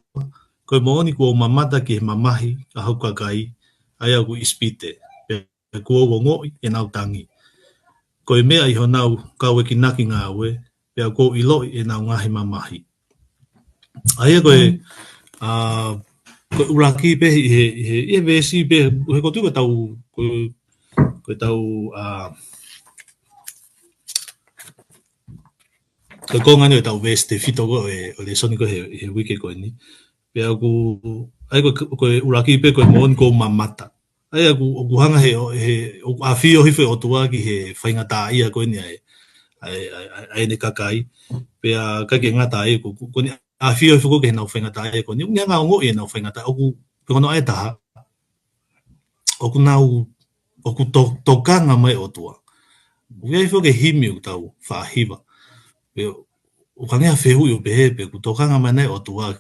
Ko e moʻoni kuo u mamata ki he mamahi ʻa hoku kakai, ʻa ia ʻoku ʻi ʻIsipite, pea kuo u ongoʻi ʻenau tangi. Ko e meʻa ʻi honau kauekinaki ngāue, pea kuo u ʻiloʻi ʻenau ngaahi mamahi. ʻA ia ko e, ʻa, ko e ʻuluaki pē ʻi he, ʻi he, ʻi he veesi pē, he ʻoku ou tui ko ʻetau, ko, ko ʻetau, ʻa, ko e konga eni ʻo ʻetau veesi tefito ko ē ʻo e lēsoni ko ē he, he uike ko eni. Pea ʻoku, ʻa ia ko, ko e ʻuluaki pē ko e moʻoni kuo u mamata. ʻA ia ʻoku, ʻoku hanga he, he, ʻoku ʻafio hifo e ʻOtua ki he faingataʻaʻia ko eni ʻa e, ʻa e, ʻa e, ʻa e, ʻa ʻene kakai. Pea ʻikai ke ngata ai, ko, ko, ko ʻene ʻafio hifo ko ē ki heʻenau faingataʻaʻia ko eni. ʻOku ne hanga ʻo ongoʻi ʻenau faingataʻaʻia, ʻoku, pe ko hono ʻai ʻe taha. ʻOku nau, ʻoku to-, tokanga mai e ʻOtua. ʻOku ʻi ai foki e himi ʻoku tau faʻa hiva. Pea ʻoku hangē ha fehuʻi ʻo pehē pe ʻoku tokanga mai nai e ʻOtua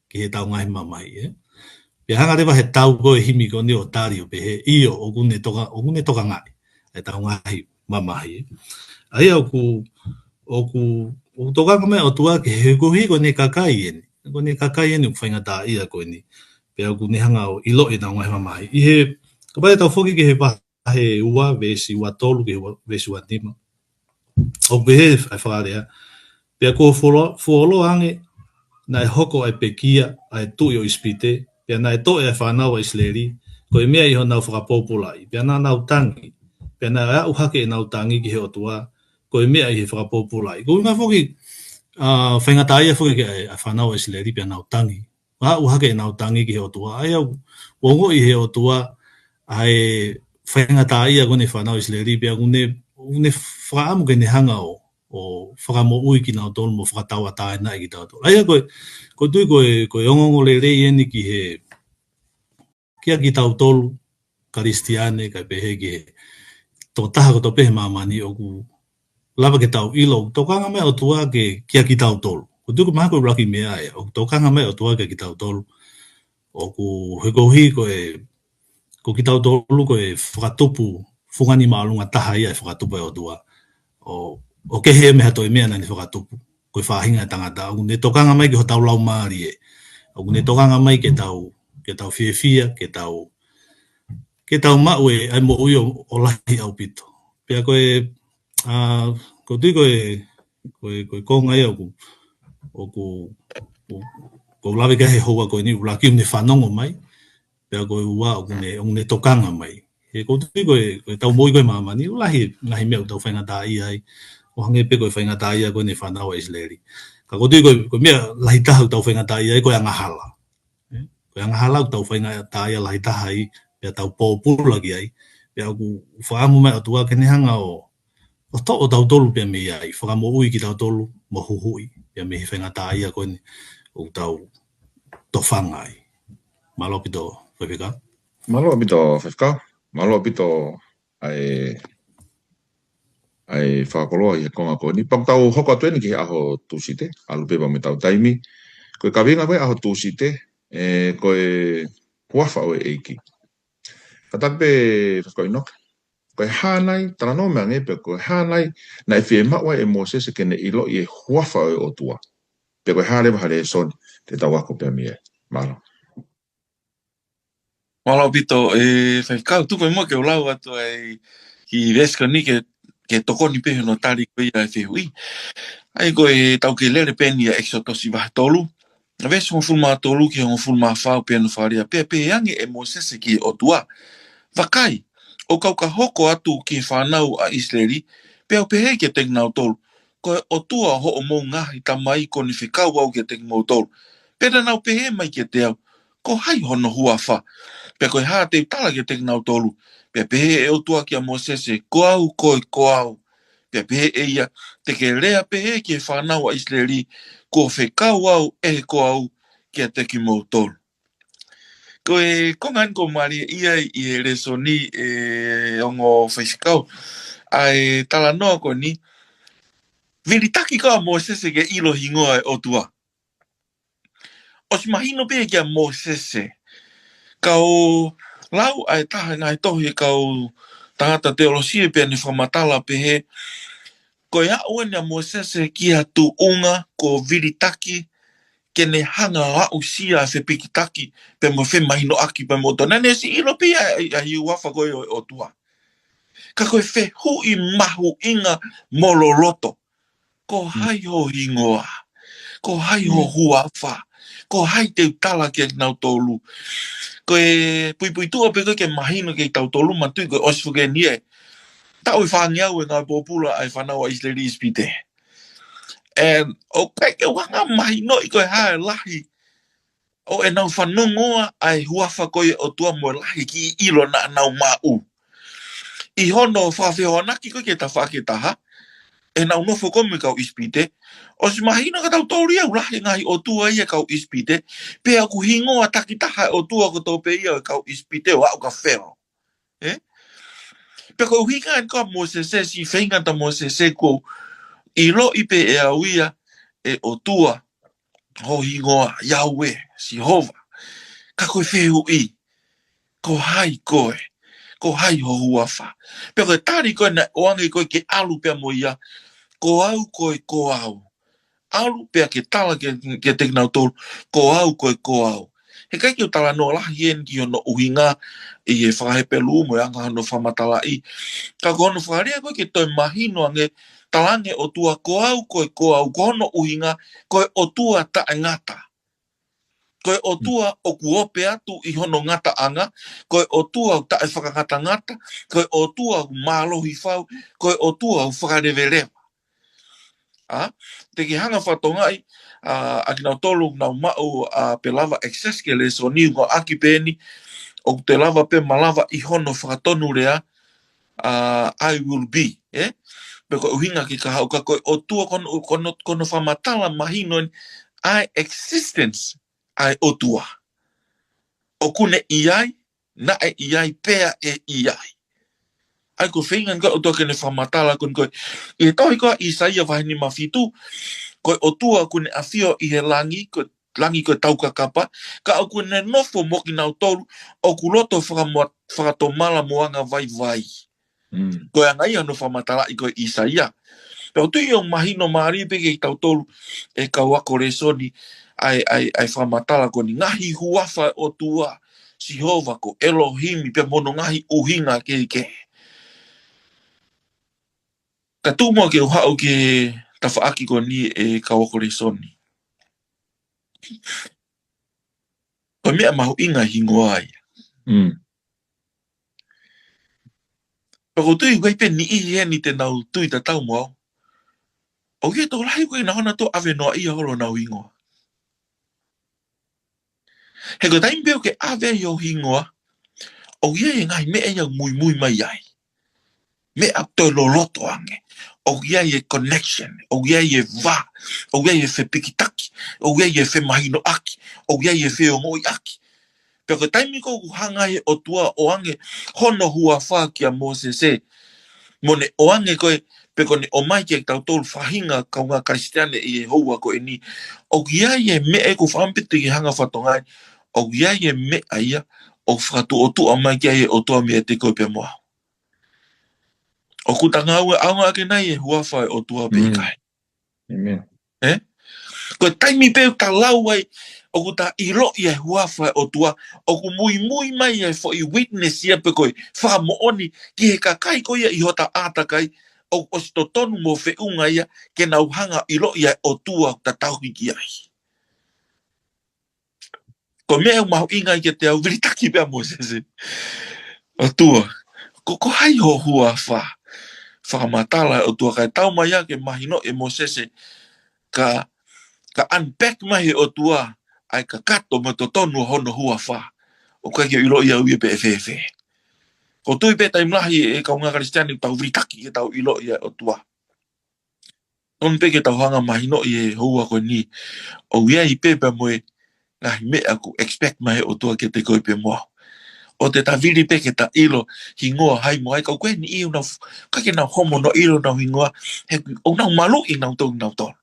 ki heʻetau ngaahi mamahi, ē? Pea hanga leva he tau ko ē e himi ko eni ʻo tali ʻo pehē, ʻio, ʻoku ne toka-, ʻoku ne tokangaʻi ʻetau ngaahi mamahi, ē? ʻA ia ʻoku, ʻoku, ʻoku tokanga mai ʻOtua ki he koeʻuhi ko ʻene kakai eni. Ko ʻene kakai eni ʻoku faingataʻaʻia ko eni. Pea ʻoku ne hanga ʻo ʻiloʻi ʻenau ngaahi mamahi. ʻI he, kapau te tau foki ki he vahe ua, veesi ua tolu ki he ua, veesi ua nima. ʻOku pehē ʻa e fakalea. Pea kuo fuolo-, fuoloa ange, naʻe hoko ʻa e pekia ʻa e tuʻi ʻo ʻIsipite, pea naʻe toʻe ʻa e fānau ʻa ʻIsileli, ko e meʻa ʻi honau fakapōpulaʻi, pea naʻa nau tangi, pea naʻe aʻu hake ʻenau tangi ki he ʻOtua, ko e meʻa ʻi he fakapōpulaʻi. Ko e ʻuhinga foki, ʻa, faingataʻaʻia foki ki ai ʻa e fānau ʻa ʻIsileli pea nau tangi. Aʻu hake ʻenau tangi ki he ʻOtua. ʻA ia ʻoku, ʻoku ongoʻi he ʻOtua, ʻa e faingataʻaʻia ko eni fānau ʻa ʻIsileli, pea ʻoku ne, ʻoku ne fakaʻamu ke ne hanga ʻo, ʻo fakamoʻui kinautolu mo fakatauʻatāinaʻi kitautolu. ʻA ia ko e, ko e tui ko e, ko e ongoongolelei eni ki he, kia kitautolu, Kalisitiane, kae pehē ki he tokotaha kotoa pē he māmani ʻoku lava ke tau ʻilo, ʻoku tokanga mai ʻOtua ke, kia kitautolu. Ko e tui ko e mahalo ko e ʻuluaki meʻa ia, ʻoku tokanga mai ʻOtua kia kitautolu. ʻOku he koeʻuhi ko e, ko kitautolu ko e fakatupu fungani māʻolunga taha ia ʻe fakatupu ʻe ʻOtua. ʻO, ʻo kehe mei ha toe meʻa naʻa ne fakatupu. Ko e faʻahinga ʻo e tangata. ʻOku ne tokanga mai ki hotau laumālie. ʻOku ne tokanga mai ke tau, ke tau fiefia, ke tau, ke tau maʻu ʻa e, ʻa e moʻui ʻo, ʻo lahi ʻaupito. Pea ko e, ʻa, ko e tui ko e, ko e, ko e konga ia ʻoku, ʻoku, ʻoku, ʻoku lave ki ai he houa ko eni ʻuluaki ʻoku ne fanongo mai. Pea ko e ua ʻoku ne, ʻoku ne tokanga mai. He ko e tui ko e, ko e tau moʻui ko e māmani, ʻoku lahi, ngaahi meʻa ʻoku tau faingataʻaʻia ai. ʻO hangē pē ko e faingataʻaʻia ko eni fānau ʻa ʻIsileli. Ka ko e tui ko e, ko e meʻa lahi taha ʻoku tau faingataʻaʻia ai ko e angahala. Ē? Ko e angahala ʻoku tau faingataʻaʻia lahi taha ai, pea tau pōpula ki ai. Pea ʻoku fakaʻamu mai ʻOtua ke ne hanga ʻo, ʻo toʻo tautolu pea mei ai, fakamoʻui kitautolu, mo huhuʻi, pea mei he faingataʻaʻia ko eni, ʻoku tau tofanga ai. Mālō ʻaupito, Faifekau. Mālō ʻaupito, Faifekau. Mālō ʻaupito ʻa e, ʻa e fakakoloa ʻi he konga ko eni. Pea ʻoku tau hoko atu eni ki he ʻaho Tūsite, ʻalu pē pea mo ʻetau taimi. Ko e kaveinga ko e ʻaho Tūsite, ē, ko e huafa ʻo e ʻEiki. Kātaki pē Faifekau ʻInoke. Ko e hā nai, talanoa mai ange pē ko e hā nai, naʻe fiemaʻu ai ʻe Mōsese ke ne ʻiloʻi e huafa ʻo e ʻOtua. Pea ko e hā leva ha lēsoni, te tau ako pea mei ai. Mālō. Mālō ʻaupito, ē, Faifekau, tuku muʻa ke u lau atu ai ki he veesi ko eni ke, ke tokoni pē hono tali ko ia e fehuʻi. ʻA ia ko e tau kei lele pē eni ʻa ʻEkisoto vahe tolu. Veesi hongofulu mā tolu ki he hongofulu mā fā ʻoku pehē hono fakalea, pea pehē ange ʻe Mōsese ki he ʻOtua. Vakai, ʻoku ou ka hoko atu ki he fānau ʻa ʻIsileli, pea u pehē kiate kinautolu, ko e ʻOtua ʻo hoʻomou ngaahi tamai kuo ne fekau au kiate kimoutolu. Pea naʻa nau pehē mai kiate au, ko hai hono huafa? Pea ko e hā te u tala kiate kinautolu? Pea pehē ʻe he ʻOtua kia Mōsese, ko au, ko e, ko au. Pea pehē ʻe ia, te ke lea pehē ki he fānau ʻa ʻIsileli, kuo fekau au ʻe he ko au kiate kimoutolu. Ko e konga eni ʻoku mālie ia ʻi he lēsoni ʻe ongo Faifekau. ʻA e talanoa ko eni, vilitaki ʻa Mōsese ke ʻilo hingoa e ʻOtua. ʻOsi mahino pē kia Mōsese. Ka ʻoku lau ʻa e taha ngaahi tohi ʻa e kau tangata teolosia pea ne fakamatala pehē, ko e aʻu eni ʻa Mōsese ki ha tuʻunga kuo vilitaki ke ne hanga ʻo aʻusia e fepikitaki pea mo e femahinoʻaki pea mo e ʻOtua. Naʻa ne ʻosi ʻilo pē ʻa, ʻa, ʻa e huafa ko ē ʻo e ʻOtua. Ka ko e fehuʻi mahuʻinga mo loloto. Ko hai ho hingoa? Ko hai ho huafa? Ko hai te u tala kia kinautolu? Ko e puipuituʻa pē ko ē ke mahino kia kitautolu, manatuʻi ko e ʻosi foki eni ē. Taʻu ʻe fāngeau ʻe ngāue pōpula ʻa e fānau ʻa ʻIsileli ʻi ʻIsipite. And, ʻoku ʻikai ke u hanga mahinoʻi ko e hā e lahi ʻo ʻenau fanongoa ʻa e huafa ko ē ʻo e ʻOtua mo e lahi kiʻi ʻilo naʻa nau maʻu. ʻI hono fakafehoanaki ko ē ki he tafaʻaki ʻe taha, ʻenau nofo ko ē mo e kau ʻIsipite, ʻosi mahino kia tautolu ia ʻoku lahi e ngaahi ʻotua ia ʻa e kau ʻIsipite, pea ʻoku hingoa takitaha e ʻOtua kotoa pē ia ʻo e kau ʻIsipite ʻo aʻu kia Felo. Ē? Pea ko e ʻuhinga eni ko ē ʻa Mōsese, siʻi feinga ʻa Mōsese, kuo ʻiloʻi pē ʻe au ia ʻe ʻOtua ho hingoa, Yahweh, Sihova. Ka ko e fehuʻi, ko hai koe? Ko hai ho huafa? Pea ko e tali ko ē naʻe ʻoange ko ē ke ʻalu pea mo ia, ko au, ko e, ko au. ʻalu pea ke tala ke, ke te kinautolu, ko au, ko e ko au. He ʻikai ke u talanoa lahi eni ki hono ʻuhinga ʻi he fakahepelū mo e anga hono fakamatalaʻi. Ka ko hono fakalea ko ē ke toe mahino ange, talaange ʻOtua ko au, ko e ko au, ko hono ʻuhinga, ko e ʻOtua taʻengata. Ko e ʻOtua ʻoku ope atu ʻi hono ngataʻanga, ko e ʻOtua ʻoku taʻefakangatangata, ko e ʻOtua ʻoku mālohi fau, ko e ʻOtua ʻoku fakaleveleva. ʻA, te ke hanga fakatokangaʻi, ʻa, ʻa kinautolu ʻoku nau maʻu, ʻa, pe lava access ki he lēsoni, ʻoku ʻaki pē eni, ʻoku te lava pē malava ʻi hono fakatonulea, ʻa, I will be, ē? Pe ko e ʻuhinga ke ka haʻu ka ko e ʻOtua ko hono, ko hono, ko hono fakamatala mahino eni, ʻa e existence, ʻa e ʻOtua. ʻOku ne ʻi ai, naʻe ʻi ai, pea ʻe ʻi ai. ʻA ia ko e feinga ko ē ʻOtua ke ne fakamatala ko eni ko ē. ʻI he tohi ko ē ʻa ʻĪsaia vahe nima fitu, ko e ʻOtua ʻoku ne ʻafio ʻi he langi, ko e langi ko e taukakapa, ka ʻoku ne nofo mo kinautolu, ʻoku loto fakamo-, fakatomala mo angavaivai. Mm. Ko e anga ia hono fakamatalaʻi ko ē ʻa ʻĪsaia. Pea ʻoku ou tui ʻoku mahino mālie pē kiate kitautolu ʻe kau ako lēsoni ʻa e, ʻa e, ʻa e fakamatala ko eni ngaahi huafa ʻo e ʻOtua, Sihova ko Elohimi pea mo hono ngaahi ʻuhinga kehekehe. Ka tuku muʻa ke u haʻu ki he tafaʻaki ko eni ʻe kau ako lēsoni. Ko e meʻa mahuʻinga hingoa ia. Mm. Pea ʻoku ou tui ʻoku ʻi ai pē niʻihi heni te nau tui tatau mo au. ʻOku ʻi ai e tokolahi ʻoku ʻikai ke nau hanga ʻo ʻave noa ia holo honau hingoa. He ko e taimi pē ʻoku ke ʻave ai ho hingoa, ʻoku ʻi ai e ngaahi meʻa ia ʻoku muimui mai ai. Meʻa toe loloto ange. ʻOku ʻi ai e connection, ʻoku ʻi ai e vā, ʻoku ʻi ai e fepikitaki, ʻoku ʻi ai e femahinoʻaki, ʻoku ʻi ai e feongoʻiʻaki. Pea ko e taimi ko ē ʻoku hanga ai e ʻOtua ʻo ʻoange hono huafa kia Mōsese, mo ne ʻoange ko ē, pe ko ʻene ʻomai kiate kitautolu faʻahinga kaungā Kalisitiane ʻi he houa ko eni. ʻOku ʻi ai e meʻa ʻoku ou fakaʻamu pē ke ke hanga ʻo fakatokangaʻi, ʻoku ʻi ai e meʻa ia ʻoku fakatuʻotuʻa mai ki ai e ʻOtua meiate koe pea mo au. ʻOku ta ngāueʻaonga ʻaki nai e huafa ʻo e ʻOtua pe Mm. ʻikai. ʻĒmeni. Ē? Ko e taimi pē ʻoku ta lau ai, ʻoku ta ʻiloʻi e huafa ʻo e ʻOtua, ʻoku muimui mai e foʻi witness ia pe ko e fakamoʻoni ki he kakai ko ia ʻi hota ʻātakai, ʻoku ʻosi totonu mo feʻunga ia ke nau hanga ʻo ʻiloʻi e ʻOtua ʻoku ta tauhi ki ai. Ko e meʻa ʻoku mahuʻinga ai kiate au, vilitaki pē ʻa Mōsese. ʻOtua, ko, ko hai ho huafa? Fakamatala ʻOtua kae taumaiā ke mahinoʻi ʻe Mōsese ka, ka unpack mai he ʻOtua ʻa e kakato mo e totonu ʻo hono huafa. ʻOku ʻikai ke u ʻiloʻi au ia pe ʻe fēfē. ʻOku ou tui pē taimi lahi ʻe kaungā Kalisitiane ʻoku tau vilitaki ke tau ʻiloʻi ʻa e ʻOtua. Tonu pē ke tau hanga ʻo mahinoʻi he houa ko eni, ʻoku ʻi ai pē pea mo e ngaahi meʻa ʻoku expect mai he ʻOtua kiate koe pea mo au. ʻOku te tavili pē ke ta ʻilo hingoa hai mo hai, ka ʻoku ʻi ai e niʻihi ʻoku nau f-, ʻikai ke nau homo ʻo ʻilo honau hingoa, he ʻoku nau maluʻi nautolu nautolu.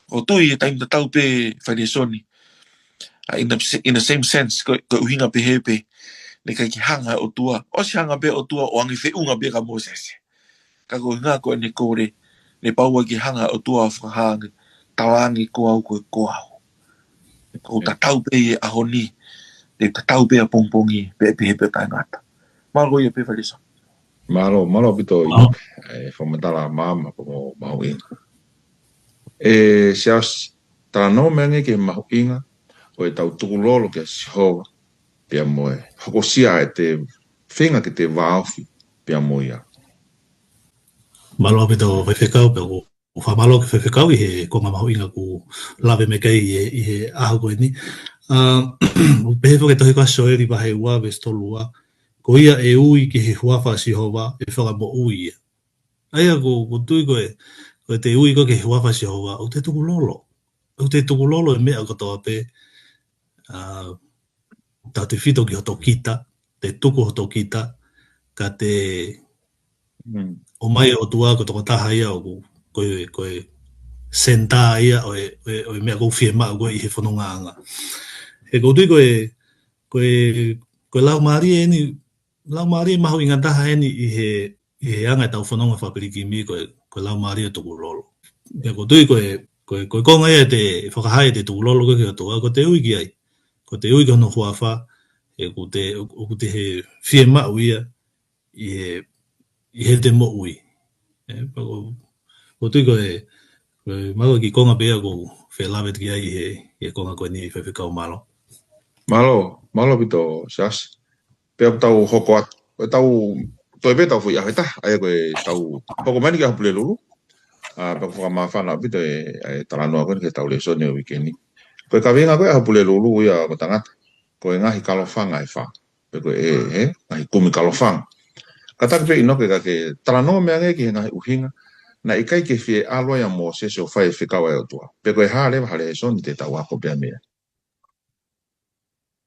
ʻOku ou tui he taimi tatau pē fai lēsoni. ʻA, in the, in the same sense, ko, ko e ʻuhinga pehē pē, naʻe ʻikai ke hanga ʻOtua, ʻosi hanga pē ʻOtua ʻo ʻoange feʻunga pē kia Mōsese. Ka ko e ʻuhinga ko ʻene kole, naʻe pau ai ke hanga ʻOtua ʻo fakahā ange, talaange ko au, ko e ko au. ʻOku tatau pē ʻi he ʻaho ni, te tatau pē ʻapongipongi, pe, pehē pē taʻengata. Mālō ia pē fai lēsoni. Mālō, mālō ʻaupito ʻi Mālō. e fakamatala maama pea mo mahuʻinga. ʻE Siaosi, talanoa mai ange ki he mahuʻinga ʻo ʻetau tukulolo kia Sihova, pea mo e hokosia ʻete feinga ke te vāofi pea mo ia. Mālō ʻaupito faifekau, pea ʻoku ou fakamālō ki he faifekau ʻi he konga mahuʻinga kuo lave mai ki ai ʻi he, ʻi he ʻaho ko eni. ʻA, ʻoku pehē foki e tohi ko Sioeli vahe ua veesi tolu ua, ko ia ʻe ui ki he huafa ʻo Sihova ʻe fakamoʻui ia. ʻA ia ʻoku, ʻoku ou tui ko e, ko ʻete ui ko ē ki he huafa ʻo Sihova, ʻoku te tukulolo. ʻOku te tukulolo he meʻa kotoa pē, ʻa, tautefito ki hoto kita, te tuku hoto kita, ka te Mm. ʻomai ʻOtua ko e tokotaha ia ʻoku, ko e, ko e senitā ia ʻo e, ʻo e, ʻo e meʻa ʻoku fiemaʻu ko ē ʻi he fonongaʻanga. He ʻoku ou tui ko e, ko e, ko e laumālie eni, laumālie mahuʻinga taha eni ʻi he, ʻi he anga ʻetau fononga fakapilikimi ko e, ko e laumālie tukulolo. Pea ʻoku ou tui ko e, ko Ko e, ko e konga ia ʻe te fakahā ʻe te tukulolo ko ē ki he ʻOtua, ko te ui ki ai. Ko te ui ki hono huafa, ʻoku te, ʻoku te he fiemaʻu ia ʻi he, ʻi heʻete moʻui. ʻE, pea ko, ko tui ko e, ko e mālō ki he konga pē ia ʻoku ou felāveʻi ki ai ʻi he, ʻi he konga ko eni, Faifekau, mālō. Mālō, mālō ʻaupito, Siasi. Pea ʻoku tau hoko atu, ʻe tau, toe pē tau foʻi ʻaho ʻe taha, ʻa ia ko e tau hoko mai eni ki ʻAho Pulelulu. ʻA, pea ʻoku fakamāfana ʻaupito e, e talanoa ko eni ki he tau lēsoni ʻo e uike ni. Ko e kaveinga ko ē ʻo e ʻAho Pulelulu ia, ʻo tangata, ko e ngaahi kalofanga ʻe fā. Pe ko e, he, ngaahi kumi kalofanga. Kātaki pē ʻInoke ka ke talanoa mai ange ki he ngaahi ʻuhinga naʻe ʻikai ke fie ʻalu ai ʻa Mōsese ʻo fai e fekau ʻa e ʻOtua. Pe ko e hā leva ha lēsoni te tau ako pē mei ai.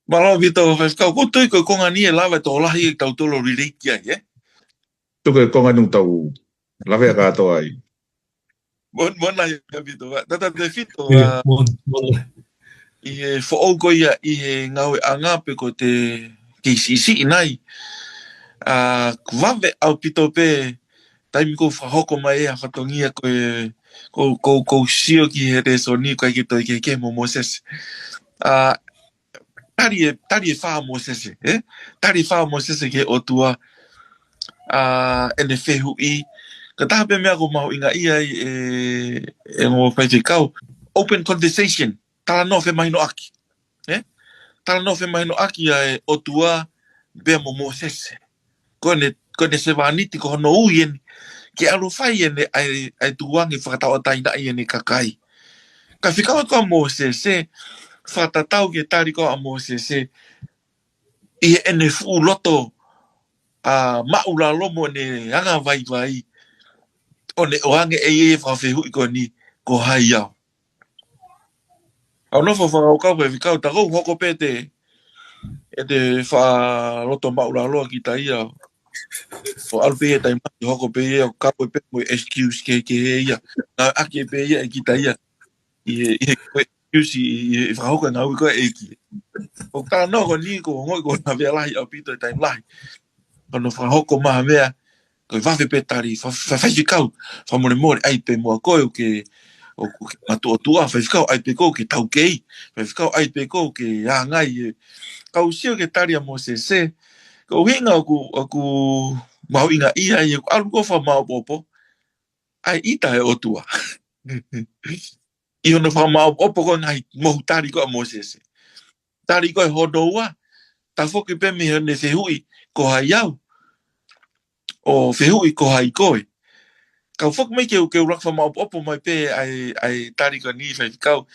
Mālō ʻaupito, Faifekau, ʻoku ou tui ko e konga ni ʻe lava ʻe tokolahi ʻetau tolo relate ki ai, ē? Tuku e konga ni ʻoku tau lavea kātoa ai. Mon-, mona ia ʻaupito, ʻa, tata te fito, ʻIo, ʻa, mon-, mona. ʻI he foʻou ko ia ʻi he ngāueʻanga pe ko e kei siʻisiʻi nai. ʻA, ʻoku vave ʻaupito pē, taimi ʻoku ou fakahoko mai ʻa e fatongia ko ē, ʻoku ou, ʻoku ou, ʻoku ou sio ki he lēsoni ʻoku ʻikai ke toe kehekehe mo Mōsese. ʻA, tali ʻe, tali ʻe fā ʻa Mōsese, ē? Tali ʻe fā ʻa Mōsese ki he ʻOtua, ʻa, ʻene fehuʻi. Ko e taha pē meʻa ʻoku mahuʻinga ia ai ʻe, ʻe ongo faifekau. Open conversation. Talanoa femahinoʻaki. Ē? Talanoa femahinoʻaki ʻa e ʻOtua pea mo Mōsese. Ko ʻene, ko ʻene sevāniti ko hono ui eni ke ʻalu ʻo fai ʻene ʻai, ʻai tukuange fakatauʻatāinaʻi ʻene kakai. Ka fekau ko ē ʻa Mōsese, fakatatau ki he tali ko ē ʻa Mōsese, ʻi heʻene fuʻu loto, ʻa, māʻulalo mo ʻene anga vaivai, ʻo ne ʻoange ʻe ia e fakafehuʻi ko eni, ko hai au. ʻOku ou nofo fakakaukau pē, Faifekau, tā ʻoku ou hoko pē ʻete, ʻete fakaloto māʻulalo ʻa kita ia. ʻO ʻalu pē ia taimi lahi, hoko pē ia, ʻo kau pē mo e excuse kehekehe ia. Ngāueʻaki pē ia ʻe kita ia. ʻI he, ʻi he, ko e excuse ʻi, ʻi he fakahoko e ngāue ko ē ʻa e ʻEiki. ʻOku talanoa ko eni, ʻoku ou ongoʻi ʻoku lavea lahi ʻaupito e taimi lahi. Ko hono fakahoko mai ha meʻa, ko e vave pē tali, fa-, fa-, Faifekau, fakamolemole, ʻai pē muʻa koe ʻoku ke, ʻoku ke matuʻotuʻa, Faifekau, ʻai pē koe ʻoku ke taukei, Faifekau, ʻai pē koe ʻoku ke ʻāngai, ē. Ka u sio ki he tali ʻa Mōsese, ko e ʻuhinga ʻoku, ʻoku mahuʻinga ia, ʻa ia ʻoku ʻalu ko ē ʻo fakamāʻopoʻopo ʻa e ʻita ʻa e ʻOtua. ʻI hono fakamāʻopoʻopo ko ē ngaahi mohu tali ko ē ʻa Mōsese. Tali ko ē hono ua, tafoki pē mei heʻene fehuʻi ko hai au, ʻo fehuʻi ko hai koe. Ka u foki mai ke u, ke u laka fakamāʻopoʻopo mai pē ʻa e, ʻa e tali ko eni, Faifekau.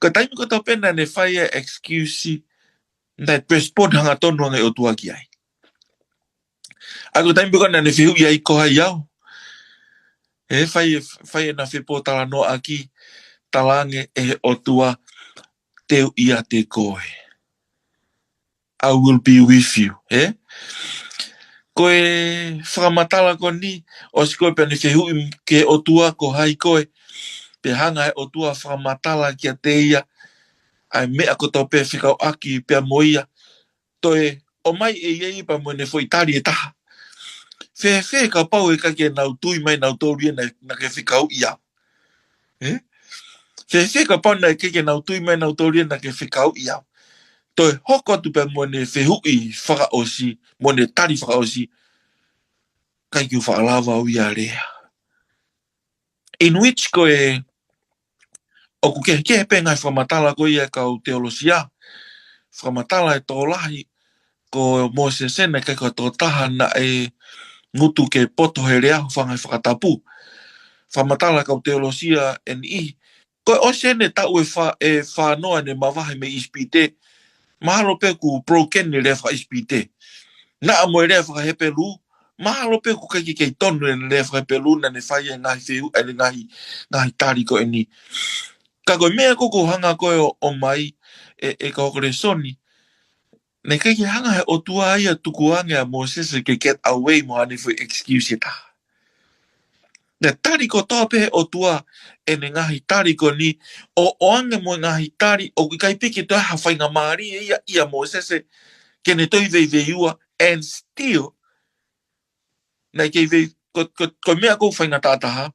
Ko e taimi kotoa pē naʻa ne fai e excuse, naʻe respond hangatonu ange e ʻOtua ki ai. ʻA ia ko e taimi pē ko ē naʻa ne fehuʻi ai ko hai au, ʻe fai, fai ʻena fepōtalanoaʻaki, talaange ʻe he ʻOtua, te u ʻiate koe. I will be with you, ē? Ko e fakamatala ko eni, ʻosi ko ē pea ne fehuʻi ki he ʻOtua ko hai koe, pea hanga ʻe he ʻOtua ʻo fakamatala kiate ia ʻa e meʻa kotoa pē fekauʻaki pea mo ia, toe ʻomai ʻe ia ia pea mo ʻene foʻi tali ʻe taha. Fēfē kapau ʻe ʻikai ke nau tui mai nautolu ia naʻa, naʻa ke fekauʻi au? Ē? Fēfē kapau naʻe ʻikai ke nau tui mai nautolu ia naʻa ke fekauʻi au? Toe hoko atu pea mo ʻene fehuʻi fakaʻosi, mo ʻene tali fakaʻosi, ʻikai ke u faʻa lava au ia ʻo lea. In which ko e, ʻoku kehekehe pē ngaahi fakamatala ko ia ʻa e kau teolosia. Fakamatala ʻe tokolahi, ko Mōsese naʻe ʻikai ko ha tokotaha naʻe ngutu ke poto he lea, hūfanga he fakatapu. Fakamatala ʻa e kau teolosia ʻe niʻihi, ko e ʻosi ʻene taʻu ʻe fā, ʻe fāngofulu ʻene mavahe mei ʻIsipite, mahalo pē ʻoku broken ʻene lea fakaʻIsipite. Naʻa mo e lea fakaHepelū, mahalo pē ʻoku ʻikai ke kei tonu ʻene lea fakaHepelū naʻa ne fai e ngaahi feu-, e ngaahi, ngaahi tali ko eni. Ka ko e meʻa ko ē ʻoku ou hanga ko ē ʻo, ʻomai ʻe, ʻe kau hoko lēsoni, naʻe ʻikai ke hanga ʻe he ʻOtua ia ʻo tukuange ʻa Mōsese ke get away mo haʻane foʻi excuse ʻe taha. Naʻe tali kotoa pē ʻe he ʻOtua ʻene ngaahi tali ko eni, ʻo, ʻoange mo e ngaahi tali ʻoku ʻikai pē ke toe ha faingamālie ia ʻia Mōsese ke ne toe veiveiua, and still, naʻe kei vei-, ko, ko, ko e meʻa ʻoku ou faingataʻa taha,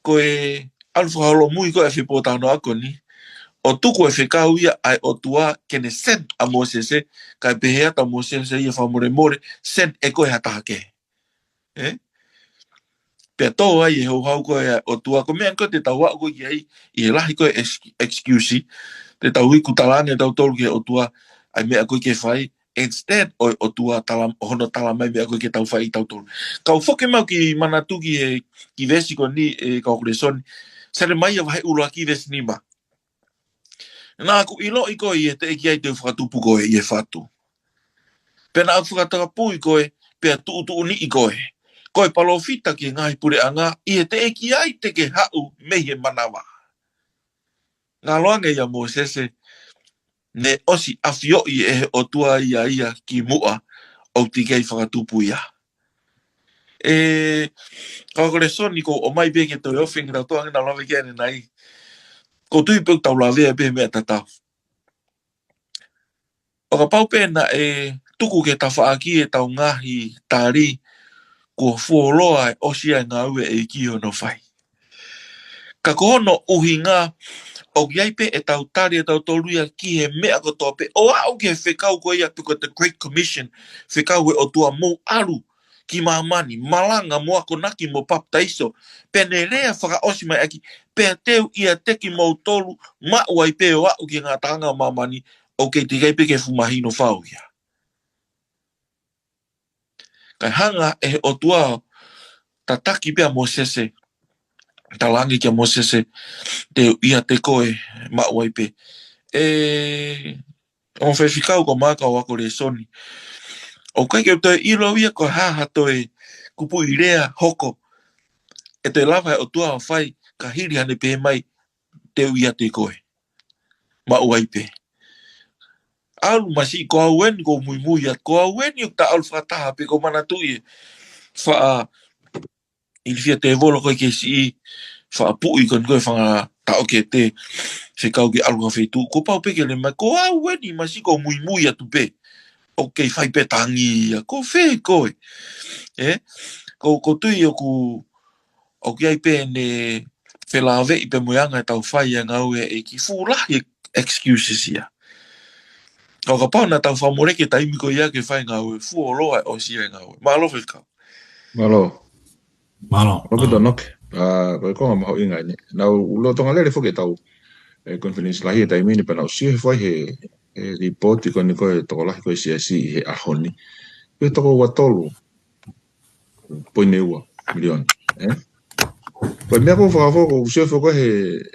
ko e ʻAlu fakaholomui ko e fepōtalanoa ko eni, ʻo tuku e fekau ia ʻa e ʻOtua ke ne send ʻa Mōsese, kae pehē atu ʻa Mōsese ia fakamolemole, send ʻe koe ha taha kehe. Ē? Pea tō ai e houhau ko ē ʻa e ʻOtua, ko e meʻa ko ē te tau aʻu ko ē ki ai, ʻi he lahi ko ē ex-, excuse, te tau iku talaange tautolu ki he ʻOtua, ʻa e meʻa ko ē ke fai, instead ʻo e ʻOtua tala, ʻo hono tala mai meʻa ko ē ke tau fai ʻe tautolu. Kau foki mai ki manatu ki he, ki veesi ko eni, ē, kau kolesoni. Selemaia vahe ʻuluaki veesi nima. Naʻa ku ʻiloʻi koe ʻi he teʻeki ai te u fakatupu koe ʻi he fatu. Pea naʻa ku fakatapui koe, pea tuʻutuʻuniʻi koe. Ko e palōfita ki he ngaahi puleʻanga, ʻi he teʻeki ai te ke haʻu mei he manava. Ngalo ange ia Mōsese, ne ʻosi ʻafioʻi ʻe he ʻOtua ia ia ki muʻa, ʻoku teʻeki ai fakatupu ia. Ē, kau kolesoni ko ʻomai pē ke toe ofi ngi tau toa ngi na lave ki ai ʻanenai. Ko tui pē tau lave pē meʻa tatau. ʻO kapau pē naʻe tuku ke tafaʻaki ʻetau ngaahi tali, kuo fuoloa ʻe ʻosi ʻa e ngāue ʻa e ʻEiki ʻi hono fai. Ka ko hono ʻuhinga, ʻoku ʻi ai pē ʻetau tali ʻe tautolu ia ki he meʻa kotoa pē ʻo aʻu ki he fekau ko ia pe ko e the Great Commission, fekau ʻe he ʻOtua mou ʻalu ki māmani, malanga mo akonaki mo papitaiso, pea ne lea fakaʻosi mai ʻaki, pea te u ʻiate kimoutolu maʻu ai pē ʻo aʻu ki he ngataʻanga ʻo māmani, ʻoku teʻeki ai pē ke fuʻu mahino fau ia. Kae hanga ʻe he ʻOtua ʻo tataki pē ʻa Mōsese, talaange kia Mōsese, te u ʻiate koe maʻu ai pē. Ē, ʻo fefekau ko maka ʻo ako lēsoni. ʻOku ʻikai ke u toe ʻilo ia ko e hā ha toe kupuʻi lea hoko ʻe toe lava ʻe he ʻOtua ʻo fai ka hili hane pehē mai, te u ʻiate koe. Maʻu ai pē. ʻAlu masiʻi ko au eni ʻoku ou muimui atu, ko au eni ʻoku ta ʻalu fakataha pē ko manatuʻi e faʻa ilifia tēvolo ko e ke siʻi faʻa puʻi ko eni ko e fanga taʻokete fekau ke ʻalu ka feituʻu. Ko pau pē ke le mai, ko au eni masiʻi ʻoku ou muimui atu pē. ʻOku kei fai pē tangi ia, ko fē koe. Ē? Ko, ko tui ʻoku ʻoku ʻi ai pē ʻene felāveʻi pē mo e anga ʻetau fai ʻa e ngāue ʻa e ʻEiki, fuʻu lahi e excuses ia. Ka ʻo kapau naʻa tau fakamoleki e taimi ko ia ke fai e ngāue, fuoloa ʻe ʻosi ʻa e ngāue. Mālō fefekau. Mālō. Mālō. Mālō pē Tanoke. ʻA, ko e konga mahuʻinga eni. Naʻa ku lolotonga lele foki ʻetau, ē, conference lahi he taimi ni pea naʻa ku sio hifo ai he, he lipooti ko eni ko e tokolahi ko e siasi ʻi he ʻaho ni. Ko e toko ua tolu poini ua miliona. Ē? Ko e meʻa ʻoku ou fakafo, ʻoku ou sio foki he,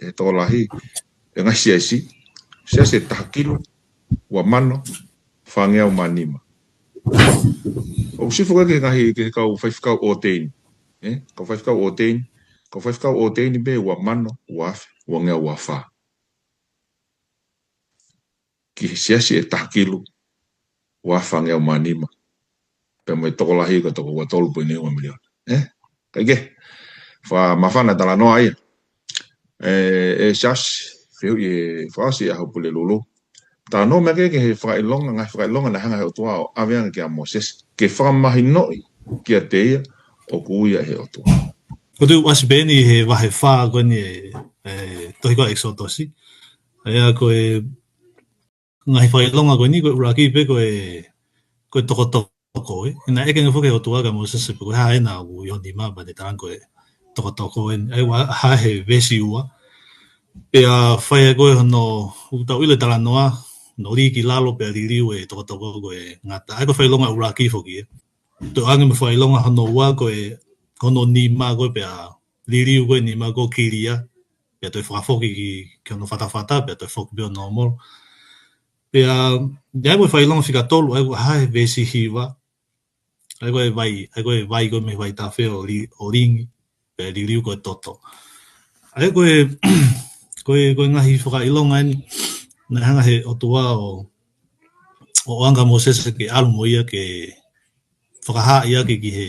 he tokolahi, ʻe ngaahi siasi, siasi ʻe taha kilu, ua mano, fāngeau mā nima. ʻOku ou sio foki he ngaahi, he kau faifekau ordain. Ē? Kau faifekau ordain, kau faifekau ordain pē ua mano, ua afe, uangeau ua fā. Ki he siasi ʻe taha kilu, ua fāngeau mā nima. Pea mo e tokolahi ko e toko ua tolu poini ua miliona. Ē? Kae kehe, fakamāfana talanoa ia. Ē, ʻe Siasi, fehuʻi ʻe Fasi ʻa Hopulelulu. Talanoa mai ki he fakaʻilonga, ngaahi fakaʻilonga naʻe hanga ʻe he ʻOtua ʻo ʻave ange kia Mōsese. Ke fakamahinoʻi kiate ia, ʻoku ui ia ʻe he ʻOtua. Ko e tuʻu ʻasi pē eni he vahe fā ko eni ē, ē, tohi ko ʻEkisotosi. ʻA ia ko e ngaahi fakaʻilonga ko eni ko e ʻuluaki pē ko e, ko e tokotoko ē. Naʻe ʻeke ange foki ʻe he ʻOtua kia Mōsese pe ko e hā ena ʻoku ʻi ho nima pea ne talaange ko e tokotoko ē. ʻA ia ʻoku hā he veesi ua. Pea fai ai ko ē hono, ʻoku tau ʻilo e talanoa, hono lī ki lalo pea liliu e tokotoko ko e ngata. ʻA ia ko e fakaʻilonga ʻuluaki foki ē. Toe ʻoange mo e fakaʻilonga hono ua ko e, hono nima ko ē pea liliu ko e nima ko e kilia, pea toe fakafoki ki, ki hono fatafata, pea toe foki pē ʻo normal. Pea, ʻa ia ko e fakaʻilonga fika tolu, ʻa ia ʻoku hā he veesi hiva, ʻa ia ko e vai, ʻa ia ko e vai ko e mei he vaitafe ʻo li-, ʻo lingi, pea liliu ko e toto. ʻA ia ko e, ko e, ko e ngaahi fakaʻilonga eni, naʻe hanga ʻe he ʻOtua ʻo, ʻo ʻoange kia Mōsese ke ʻalu mo ia ke fakahā ia ki, ki he,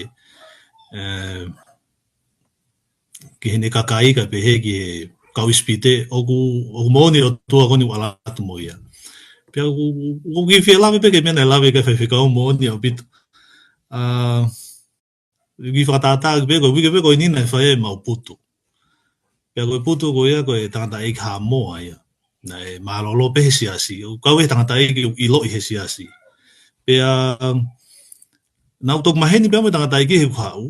ē, ki heʻene kakai kae pehē ki he kau ʻIsipite, ʻoku, ʻoku moʻoni e ʻOtua ko eni ʻoku ʻalu atu mo ia. Pea ʻoku, ʻoku, ʻoku kiʻi fie lave pē ki he meʻa naʻe lave ki ai e faifekau moʻoni ʻaupito. ʻA, kiʻi fakatātā pē ko e uike pē ko eni naʻe fai ai e maʻu putu. Pea ko e putu ko ia ko e tangataʻeiki Haʻamoa ia. Naʻe mālōlō pē he siasi. ʻOku kau he tangataʻeiki ʻoku ʻiloʻi he siasi. Pea naʻa ku toki maheni pea mo e tangataʻeiki he ʻoku haʻu.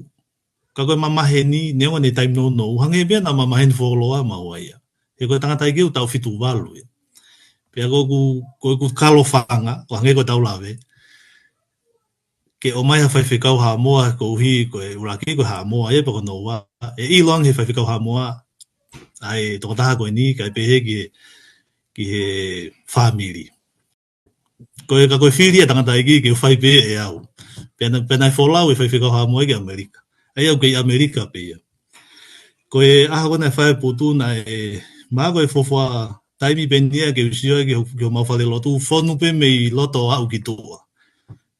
Ka ko e mamaheni, neongo ʻene taimi nounou, hangē pē naʻa mamaheni fuoloa maua ia. He ko e tangataʻeiki ʻoku taʻu fitu valu ia. Pea ko ʻeku, ko ʻeku kalofanga, ʻo hangē ko ʻetau lave. Ke ʻomai ha faifekau Haʻamoa koeʻuhi ko e ʻuluaki ko e Haʻamoa ia pea ko hono ua. ʻE ʻilo ange he faifekau Haʻamoa, ʻa e tokotaha ko eni, kae pehē ki he, ki he fāmili. Ko e ka ko e fili ʻa e tangataʻeiki ke fai pē ʻe au. Pea na, pea naʻe folau e faifekau Haʻamoa ki ʻAmelika. ʻA ia ʻoku kei ʻAmelika pē ia. Ko e ʻaho ko ē naʻe fai e putu naʻe, ma ko e fuofua taimi pē eni ia ke u sio ai ki ho, ki homau fale lotu, fonu pē mei loto ʻo aʻu ki tuʻa.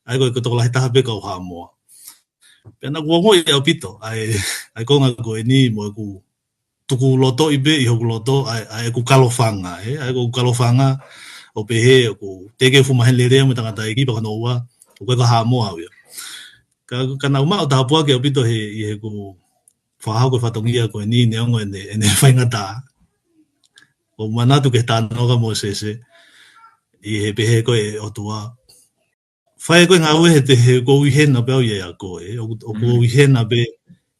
ʻA ia ko e, ko e tokolahi taha pē kau Haʻamoa. Pea naʻa ku ongoʻi ʻaupito, ʻa e, ʻa e konga ko eni mo ʻeku tuku lotoʻi pē ʻi hoku loto, ʻa e, ʻa ʻeku kalofanga, ē, ʻa ʻeku kalofanga, ʻo pehē, ʻoku teʻeki fuʻu maheni lelei mo e tangataʻeiki pea ko hono ua, ʻoku ʻikai ko Haʻamoa au ia. Ka, ka naʻa ku maʻu tāpuaki ʻaupito he, ʻi heʻeku fakahoko e fatongia ko eni neongo ʻene, ʻene faingataʻa. ʻOku ou manatu ki he talanoa kia Mōsese, ʻi he pehē ko e ʻOtua. Fai ko e ngāue he te he ʻoku ou ʻi hena pē au ia ʻia koe, ʻoku, ʻoku ou ʻi hena pē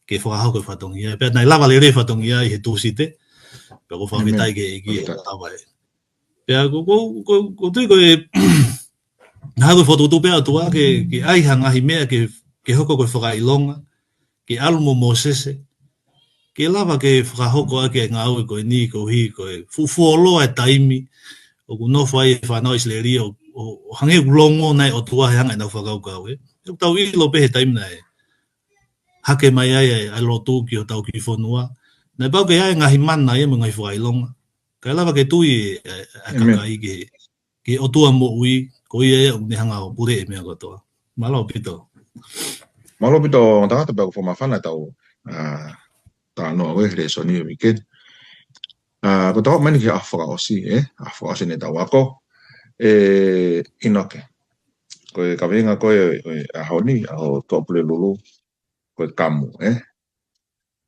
ke fakahoko e fatongia. Pea naʻe lava lelei e fatongia ʻi he Tūsite. Pea ʻoku ou fakafetaʻi ki he ʻEiki he lava ē. Pea ko, ko, ko, ko tui ko e, naʻa ku fokotuʻutuʻu pē ʻOtua ke, ke ʻai ha ngaahi meʻa ke, ke hoko ko e fakaʻilonga, ke ʻalu mo Mōsese, ke lava ke fakahoko ʻaki e ngāue ko eni koeʻuhi ko e fuʻu fuoloa e taimi, ʻoku nofo ai e fānau ʻIsileli ʻo, ʻo, ʻo hangē ʻoku longo naʻe ʻOtua he anga ʻenau fakakaukau ē. ʻOku tau ʻilo pē he taimi naʻe hake mai ai ʻa e, ʻa e lotu ki hotau kiʻi fonua. Naʻe pau ke ʻi ai e ngaahi mana ia mo e ngaahi fakaʻilonga. Kae lava ke tui e, e, e kakai ke, ke ʻOtua moʻui, ko ia ia ʻoku ne hanga ʻo pule e meʻa kotoa. Mālō ʻaupito. Mālō ʻaupito, tangata pea ʻoku fakamāfana ʻetau, ʻa, talanoa ko e he lēsoni ʻo e weekend. ʻA, ko e tau mani ki he ʻaho fakaʻosi, ē? ʻAho fakaʻosi ʻene tau ako. ʻE, ʻInoke. Ko e kaveinga ko e, ʻo e ʻaho ni, ʻaho Tuʻapulelulu, ko e kamu, ē?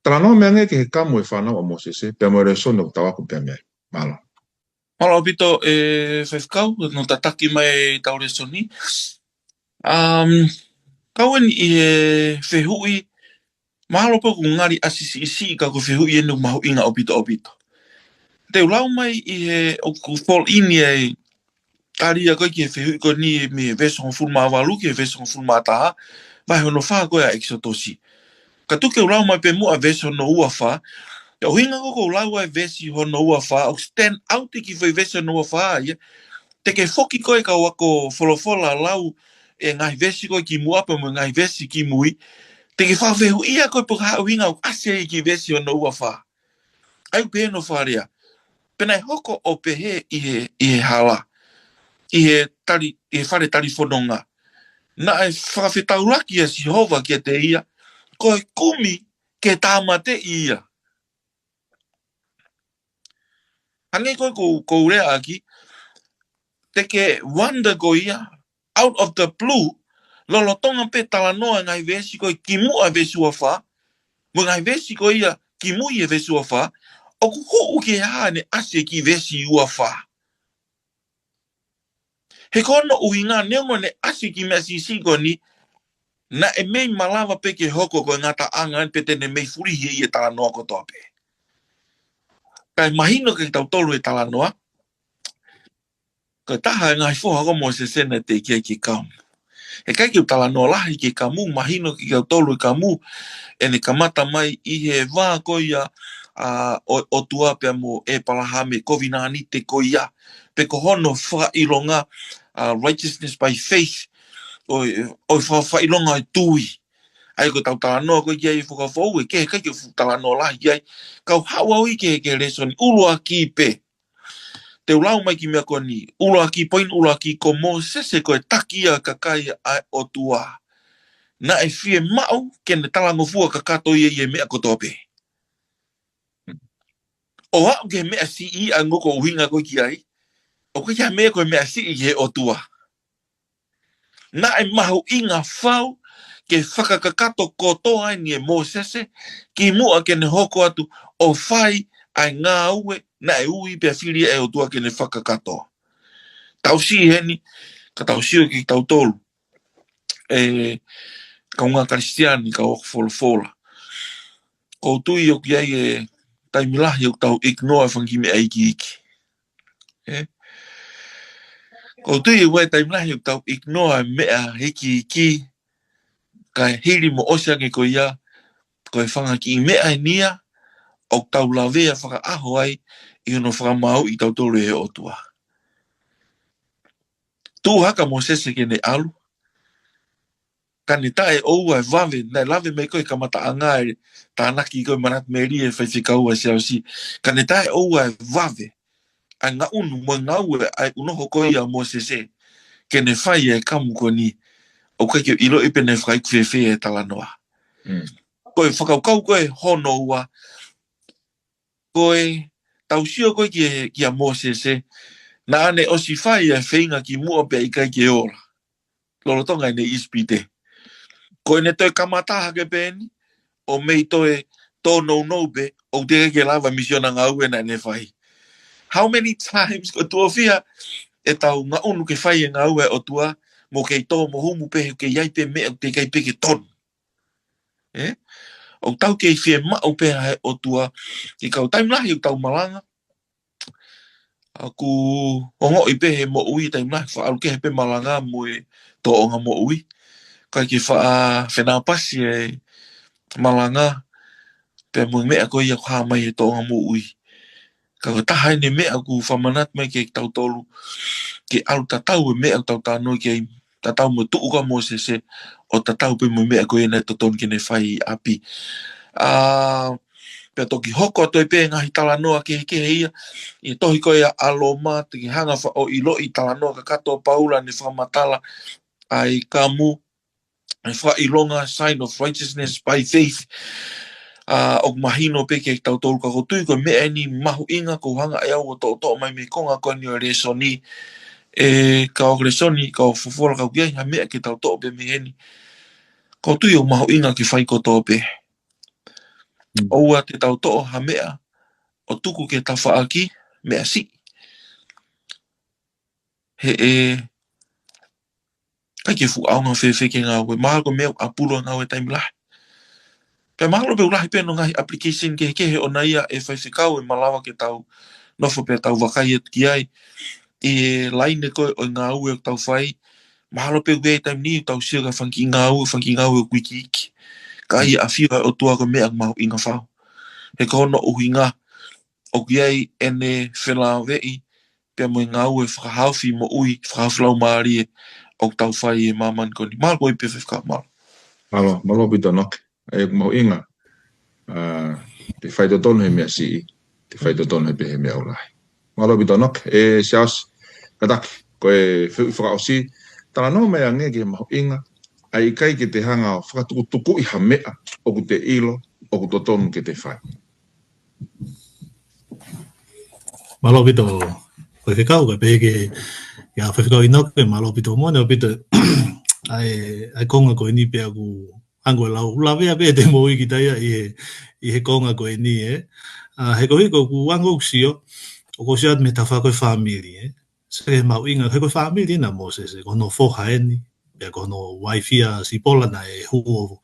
Talanoa mai ange ki he kamu e fānau ʻa Mōsese, pea mo e lēsoni ʻoku tau ako pea mei ai. Mālō. Mālō ʻaupito e faifekau, hono tataki mai ʻetau lēsoni. Um, kau eni ʻi he fehuʻi, mahalo pē ʻoku ngali ʻasi siʻisiʻi ka ko e fehuʻi eni ʻoku mahuʻinga ʻaupito ʻaupito. Te u lau mai ʻi he ʻoku fall in ai, tali ia ko e ki he fehuʻi ko eni mei he veesi hongofulu mā valu ki he veesi hongofulu mā taha, vahe hono fā ko e ʻa ʻEkisotosi. Ka tuku ke u lau mai pē muʻa veesi hono ua fā, ʻa e ʻuhinga ko ē ʻoku ou lau ai e veesi hono ua fā, ʻoku stand out e kiʻi foʻi veesi hono ua fā ia, te ke foki ko e kau ako folofola lau e ngaahi veesi ko e kimuʻa pea mo e ngaahi veesi kimui, te ke fakafehuʻia ko e pe ko e hā e ʻuhinga ʻoku ʻasi ai e kiʻi veesi hono ua fā. ʻA ia ʻoku pehē hono fakalea. Pea naʻe hoko ʻo pehē ʻi he, ʻi he hala, ʻi he tali, ʻi he fale talifononga. Naʻe fakafetaulaki ʻa Sihova kiate ia, ko e kumi ke tāmateʻi ia. Hangē ko e ʻoku, ʻoku ou lea ʻaki, te ke wonder ko ia, out of the blue, lolotonga pē talanoa e ngaahi veesi ko e kimuʻa e veesi ua fā, mo e ngaahi veesi ko ia kimui e veesi ua fā, ʻoku huʻu ki he hā ʻene ʻasi e kiʻi veesi ua fā. He ko hono ʻuhinga neongo ʻene ʻasi e kiʻi meʻa siʻisiʻi ko eni, naʻe mei malava pē ke hoko ko e ngataʻanga eni pe te ne mei fulihi ʻe ia e talanoa kotoa pē. Kae mahino kiate kitautolu e talanoa, ko e taha e ngaahi foha ko Mōsese naʻe teʻeki ai ke kamu. He ʻikai ke u talanoa lahi ki he kamu, mahino kiate kitautolu e kamu, ʻene kamata mai ʻi he vā ko ia, ʻa, ʻo, ʻOtua pea mo ʻĒpalahame, kovinānite ko ia, pe ko hono fakaʻilonga, ʻa, righteousness by faith, ʻo, ʻo fa-, fakaʻilonga e tui. ʻA ia ko ʻetau talanoa ko ē ki ai he Fuakava Foʻou, ʻe kehe, ʻikai ke u fuʻu talanoa lahi ki ai, kau haʻu au ia ki he, ki he lēsoni ʻuluaki pē. Te u lau mai e kiʻi meʻa ko eni, ʻuluaki, poini ʻuluaki, ko Mōsese ko e taki ia e kakai ʻa e ʻOtua. Naʻe fiemaʻu ke ne talangofua kakato ia ʻi he meʻa kotoa pē. ʻO aʻu ki he meʻa siʻi ʻa ia ʻoku ou ʻuhinga ko ē ki ai, ʻoku ʻikai ha meʻa ko e meʻa siʻi ki he ʻOtua. Naʻe mahuʻinga fau ke fakakakato kotoa eni ʻe Mōsese, kimuʻa ke ne hoko atu ʻo fai ʻa e ngāue naʻe ui pea fili ʻe he ʻOtua ke ne fakakakato. Tau sio heni, ka tau sio kitautolu, ʻe kāinga Kalisitiane, kau ako folofola. ʻOku ou tui ʻoku ʻi ai e taimi lahi ʻoku tau ignore e fanga kiʻi meʻa ikiiki. ʻE? ʻOku ou tui ʻoku ʻi ai e taimi lahi ʻoku tau ignore e meʻa ikiiki, kae hili mo ʻosi ange ko ia, ko e fanga kiʻi meʻa eni ia ʻoku tau lavea fakaʻaho ai ʻi hono fakamāuʻi kitautolu ʻe he ʻOtua. Tuʻu hake ʻa Mōsese ke ne ʻalu, ka ne taʻeʻoua e vave, naʻe lave mai ko e kamataʻanga e tānaki ko e manatu melie e faifekau ʻa Siaosi, ka ne taʻeʻoua e vave ʻa e ngaʻunu mo e ngāue ʻa e ʻunoho ko ia ʻo Mōsese ke ne fai e kamu ko eni, ʻoku ʻikai ke ʻiloʻi pe naʻe fakaiku fēfē e talanoa. Mm. Ko e fakakaukau ko e hono ua, ko e tau sio ko e ki, kia Mōsese, naʻa ne ʻosi fai e feinga kimuʻa pea ʻikai ke ola lolotonga ʻene ʻIsipite. Ko ʻene toe kamata hake pē eni, ʻo mei toe tōnounou pē, ʻoku teʻeki ke lava misiona ngāue naʻa ne fai. How many times ko e tuʻo fiha ʻetau ngaʻunu ke fai e ngāue ʻa e ʻOtua, mo kei tō mo humu pē, kei ʻi ai pē meʻa ʻoku teʻeki ai pē ke tonu. ʻE? ʻOku tau kei fiemaʻu pē ʻa e ʻOtua, ʻi he kau taimi lahi ʻoku tau malanga, ʻoku ongoʻi pē he moʻui taimi lahi, faʻa ʻalu kehe pē malanga mo e tōʻonga moʻui. ʻIkai ke faʻa fenāpasi e malanga, pea mo e meʻa ko ia ʻoku hā mai he tōʻonga moʻui. Ka ko e taha eni e meʻa ʻoku fakamanatu mai kia kitautolu, ke ʻalu tatau e meʻa ʻoku tau talanoa ki ai, tatau mo e tuʻu ko ia ʻa Mōsese, ʻo tatau pē mo e meʻa ko ia naʻe totonu ke ne fai ʻi ʻapi. ʻA, pea toki hoko atu ai pē ngaahi talanoa kehekehe ia, ʻi he tohi ko ia ʻa Loma, te ke hanga fa-, ʻo ʻiloʻi talanoa kakato ʻa Paula ne fakamatala ʻa e kamu, ʻa e fakaʻilonga, sign of righteousness by faith. ʻA, ʻoku mahino pē kia kitautolu, ka ʻoku ou tui ko e meʻa eni mahuʻinga ʻoku ou hanga ʻe au ʻo toʻotoʻo mai mei he konga ko eni ʻo e lēsoni. ʻE, kau ako lēsoni, kau folofola, ka ʻoku ʻi ai ha meʻa ke tau toʻo pē mei heni, ʻoku ou tui ʻoku mahuʻinga ke fai kotoa pē. Mm. ʻOua te tau toʻo ha meʻa ʻo tuku ke tafaʻaki, meʻa siʻi. He ʻe ʻikai ke fuʻu ʻaonga fēfē ke ngāue, mahalo ko e meʻa ʻoku ʻapulu ʻa e ngāue taimi lahi. Pea mahalo pē ʻoku lahi pē hono ngaahi application kehekehe ʻona ia ʻe faifekau ʻe malava ke tau nofo pea tau vakai atu ki ai. ʻI he laine ko ē ʻo e ngāue ʻoku tau fai, mahalo pē ʻoku ʻi ai e taimi ni ʻoku tau sio ki he fanga kiʻi ngāue, fanga kiʻi ngāue ʻoku ikiiki. Ka ʻi he ʻafio ʻa e ʻOtua ko e meʻa mahuʻinga fau. He ko hono ʻuhinga, ʻoku ʻi ai ʻene felāveʻi pea mo e ngāue fakahaofi moʻui, fakahaofi laumālie ʻoku tau fai ʻi he māmani ko eni. Mālō ʻaupito faifekau, mālō. Mālō, mālō ʻaupito Noke. ʻA ia ʻoku mahuʻinga, ʻa, te faitotonu he meʻa siʻi, te faitotonu he pē he meʻa ʻoku lahi. Mālō ʻaupito Noke, ʻe Siaosi, kātaki, ko e fehuʻi fakaʻosi, talanoa mai ange ki he mahuʻinga, ʻa e ʻikai ke te hanga ʻo fakatukutukuʻi ha meʻa ʻoku te ʻilo ʻoku totonu ke te fai. Mālō ʻaupito, faifekau, kae pehē ki he, ki he faifekau ʻInoke, mālō ʻaupito moʻoni ʻaupito, ʻa e, ʻa e konga ko eni pea ʻoku ʻange ʻe lau, lavea pē ʻete moʻui kita ia ʻi he, ʻi he konga ko eni, ʻe. ʻA, he ko e ʻuhi ko ʻeku ʻange ʻeku sio, ʻoku ou sio atu mei he tafaʻaki ko e fāmili, ʻe. Sio ki he mahuʻinga, he ko e fāmili ena ʻo Mōsese, ko hono foha eni, pea ko hono uaifi ʻa Sipola naʻe hū ʻo,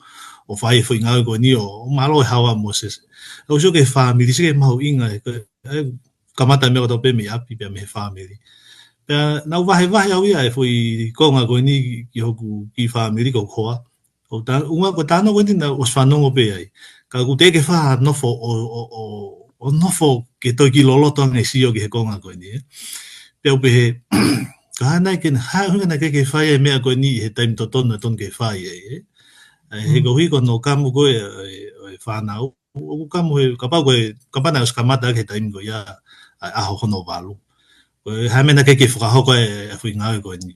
ʻo fai e foʻi ngāue ko eni ʻo, ʻo mālō e haohaoa ʻa Mōsese. ʻOku ou sio ki he fāmili, sio ki he mahuʻinga, he ko e, ʻe kamata meʻa kotoa pē mei ʻapi, pea mei he fāmili. Pea naʻá ku vahevahe au ia e foʻi konga ko eni ki hoku kiʻi fāmili ko e hoa. ʻO tā, ʻuhinga ko e talanoa ko eni naʻá ku ʻosi fanongo pē ai. Ka ʻoku teʻeki ke faʻa nofo ʻo, ʻo, ʻo, ʻo nofo ke toe kiʻi loloto ange sio ki he konga ko eni, ʻe. Pea u pehē, ko e hā nai ke, hā e ʻuhinga naʻe ʻikai ke fai ai e meʻa ko eni ʻi he taimi totonu naʻe totonu ke fai ai, ʻe. ʻE, he Mm. ko e ʻuhi ko hono kamu ko ē, ʻe, ʻe fānau, ʻoku kamu he, kapau ko e, kapau naʻe ʻosi kamata ʻaki he taimi ko ia, ʻa e ʻaho hono valu. Ko e hā e meʻa naʻe ʻikai ke fakahoko ai e, e foʻi ngāue ko eni.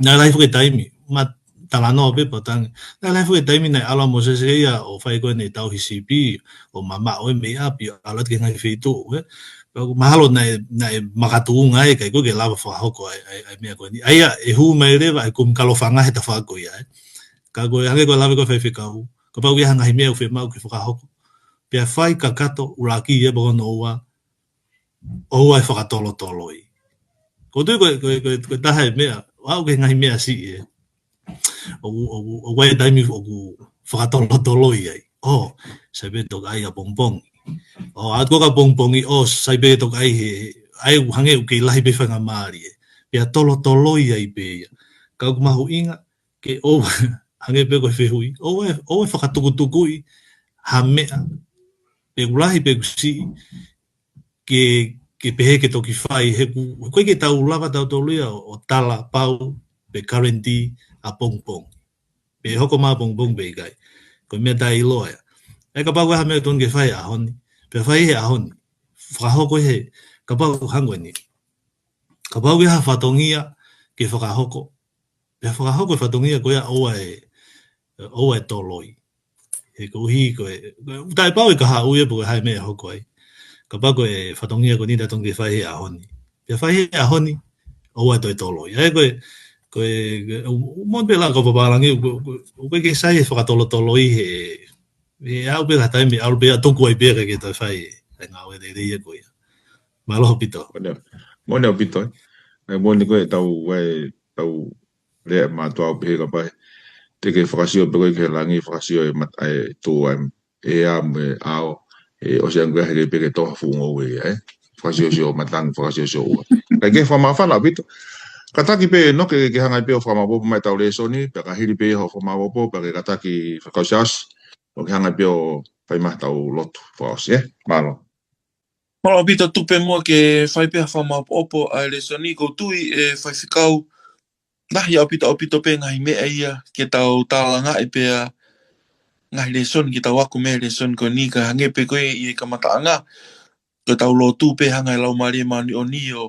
Naʻe lahi foki e taimi, ma talanoa pē pea u tangi. Naʻe lahi foki e taimi naʻe ʻalu ʻa Mōsese ia ʻo fai ko eni e tauhi sipi, ʻo mamaʻo ʻe mei ʻapi, ʻalu atu ki he ngaahi feituʻu, ʻe. Pea ʻoku mahalo naʻe, naʻe makatuʻunga ai, ʻikai ko ē ke lava fakahoko ai, ai, ai meʻa ko eni. ʻA ia, ʻe hū mai leva, ʻe kumi kalofanga he tafaʻaki ko ia, ʻe. Ka ko e hangē ko e lave ko ē faifekau, kapau ʻoku ʻi ai ha ngaahi meʻa ʻoku fiemaʻu ke fakahoko. pea fai kakato ʻuluaki ē pe ko hono ua, ʻoua ʻe fakatolotoloi. Ko e tui ko e, ko e, ko e, ko e taha e meʻa, ʻo aʻu ki he ngaahi meʻa siʻi ē. ʻOku, ʻoku, ʻoku ʻi ai e taimi ʻoku fakatolotoloi ai. ʻŌ, sai pē toki ʻai ʻapongipongi. ʻŌ, aʻu ko ē ki ʻapongipongi, ʻō, sai pē toki ʻai he, ʻai ʻoku hangē ʻoku kei lahi pē faingamālie. Pea tolotoloi ai pē ia. Ka ʻoku mahuʻinga, ke ʻoua, hangē pē ko e fehuʻi, ʻoua ʻe, ʻoua ʻe fakatukutukuʻi ha meʻa. Pe ʻoku lahi pe ʻoku siʻi, ke, ke pehē ke toki fai, he ʻoku, ʻoku ʻikai ke tau lava tautolu ia ʻo, ʻo tala pau pe guarantee ʻapongipongi. Pe hoko mai ʻapongipongi pe ʻikai. Ko e meʻa taʻeʻiloa ia. ʻE kapau ko e hā e meʻa ʻoku totonu ke fai he ʻaho ni. Pea fai he ʻaho ni. Fakahoko he, kapau hangē ko eni. Kapau ko e hā e fatongia ke fakahoko. Pea fakahoko e fatongia ko ia ʻoua ʻe, ʻoua ʻe toloi. He koeʻuhi ko e, ko e, taʻe pau e kahaʻu ia pe ko e hā e meʻa ʻe hoko ai. Kapau ko e fatongia ko eni ʻoku totonu ke fai he ʻaho ni. Pea fai he ʻaho ni, ʻoua ʻe toe toloi. ʻA ia ko e, ko e, ko e, ʻo, ʻo, mo pē la ko e papālangi, ʻoku, ʻoku, ʻoku ʻikai ke sai e fakatolotoloi he, he ʻalu pē ha taimi, ʻalu pē ʻo tuku ai pē kae ʻikai ke toe fai e ngāue lelei ia ko ia. Mālō ʻaupito. Moʻoni, moʻoni ʻaupito, ē. ʻAi moʻoni ko e tau, ʻai, tau lea mātuʻa ʻo pehē kapau te ke fakasio pē koe ki he langi, fakasio e mat-, ʻai, tō ai, ʻea mo e ʻao, ʻe ʻosi ange ʻa e hele pē ke tō ha fuʻu ngoue ia, ē. Fakasiosio matangi, fakasiosio ua. Kae ke fakamāfana ʻaupito. Kātaki pē ʻEnoke ke hanga pē ʻo fakamaopoopo mai ʻetau lēsoni, pea ka hili pē hoʻo fakamaopoopo, pea ke kātaki Fekau Siaosi, ʻo ke hanga pē ʻo fai mai ʻetau lotu fakaʻosi, ē. Mālō. Mālō ʻaupito. Tuku pē muʻa ke fai pē ha fakamaopoopo ʻa e lēsoni. ʻOku ou tui ʻe faifekau, lahi ʻaupito, ʻaupito pē ngaahi meʻa ia ke tau tālangaʻi pea ngaahi lēsoni, ke tau ako mei he lēsoni ko eni, ka hangē pē ko e ʻi he kamataʻanga, ko ʻetau lotu pē hanga ʻe he Laumālie Māʻoniʻoni ʻo,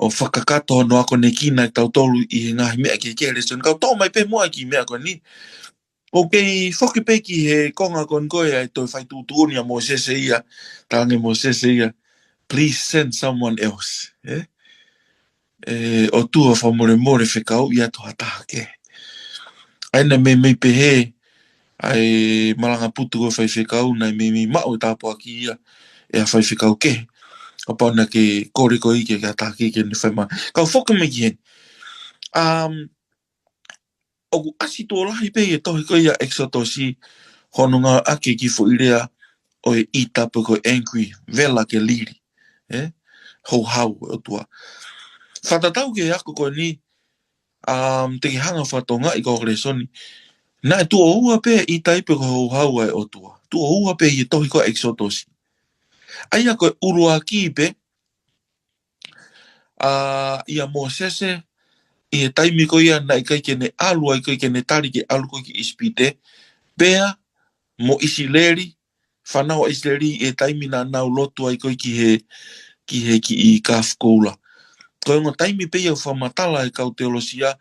ʻo fakakakato hono akonekina kitautolu ʻi he ngaahi meʻa kehekehe he lēsoni. Kau toʻo mai pē muʻa e kiʻi meʻa ko eni. ʻOku kei foki pē ki he konga ko eni ko e ʻai toe fai tuʻutuʻuni ʻa Mōsese ia, talaange ʻe Mōsese ia, "Please send someone else." Ē? ʻE, ʻOtua fakamolemole fekauʻi atu ha taha kehe. ʻA ia naʻe meimei pehē ʻa e malanga putu ko e faifekau, naʻe meimei maʻu e tāpuaki ia ʻe ha faifekau kehe. Kapau naʻa ke kole koe ia ki ha taha kehe ke ne fai mai. Kau foki mai ki heni. Um, ʻoku ʻasi tuʻo lahi pē ʻi he tohi ko ia ʻEkisotosi hono ngāueʻaki e kiʻi foʻi lea ʻo e ʻita pe ko e angry, vela ke lili, ē? Houhau ʻa e ʻOtua. Fakatatau ki he ako ko eni, um, te ke hanga ʻo fakatokangaʻi ki hoʻo lēsoni. Naʻe tuʻo ua pē ʻita ia pe ko e houhau ʻa e ʻOtua. Tuʻo ua pē ʻi he tohi ko ia ʻEkisotosi. ʻA ia ko e ʻuluaki pē, ʻa, ʻia Mōsese, ʻi he taimi ko ia naʻe ʻikai ke ne ʻalu ai, ʻikai ke ne tali ke ʻalu ko ē ki ʻIsipite, pea mo ʻIsileli, fānau ʻa ʻIsileli ʻi he taimi naʻa nau lotu ai ko ē ki he, ki he kiʻi kāfo koula. Ko e ongo taimi pē ia ʻoku fakamatala ʻe he kau teolosia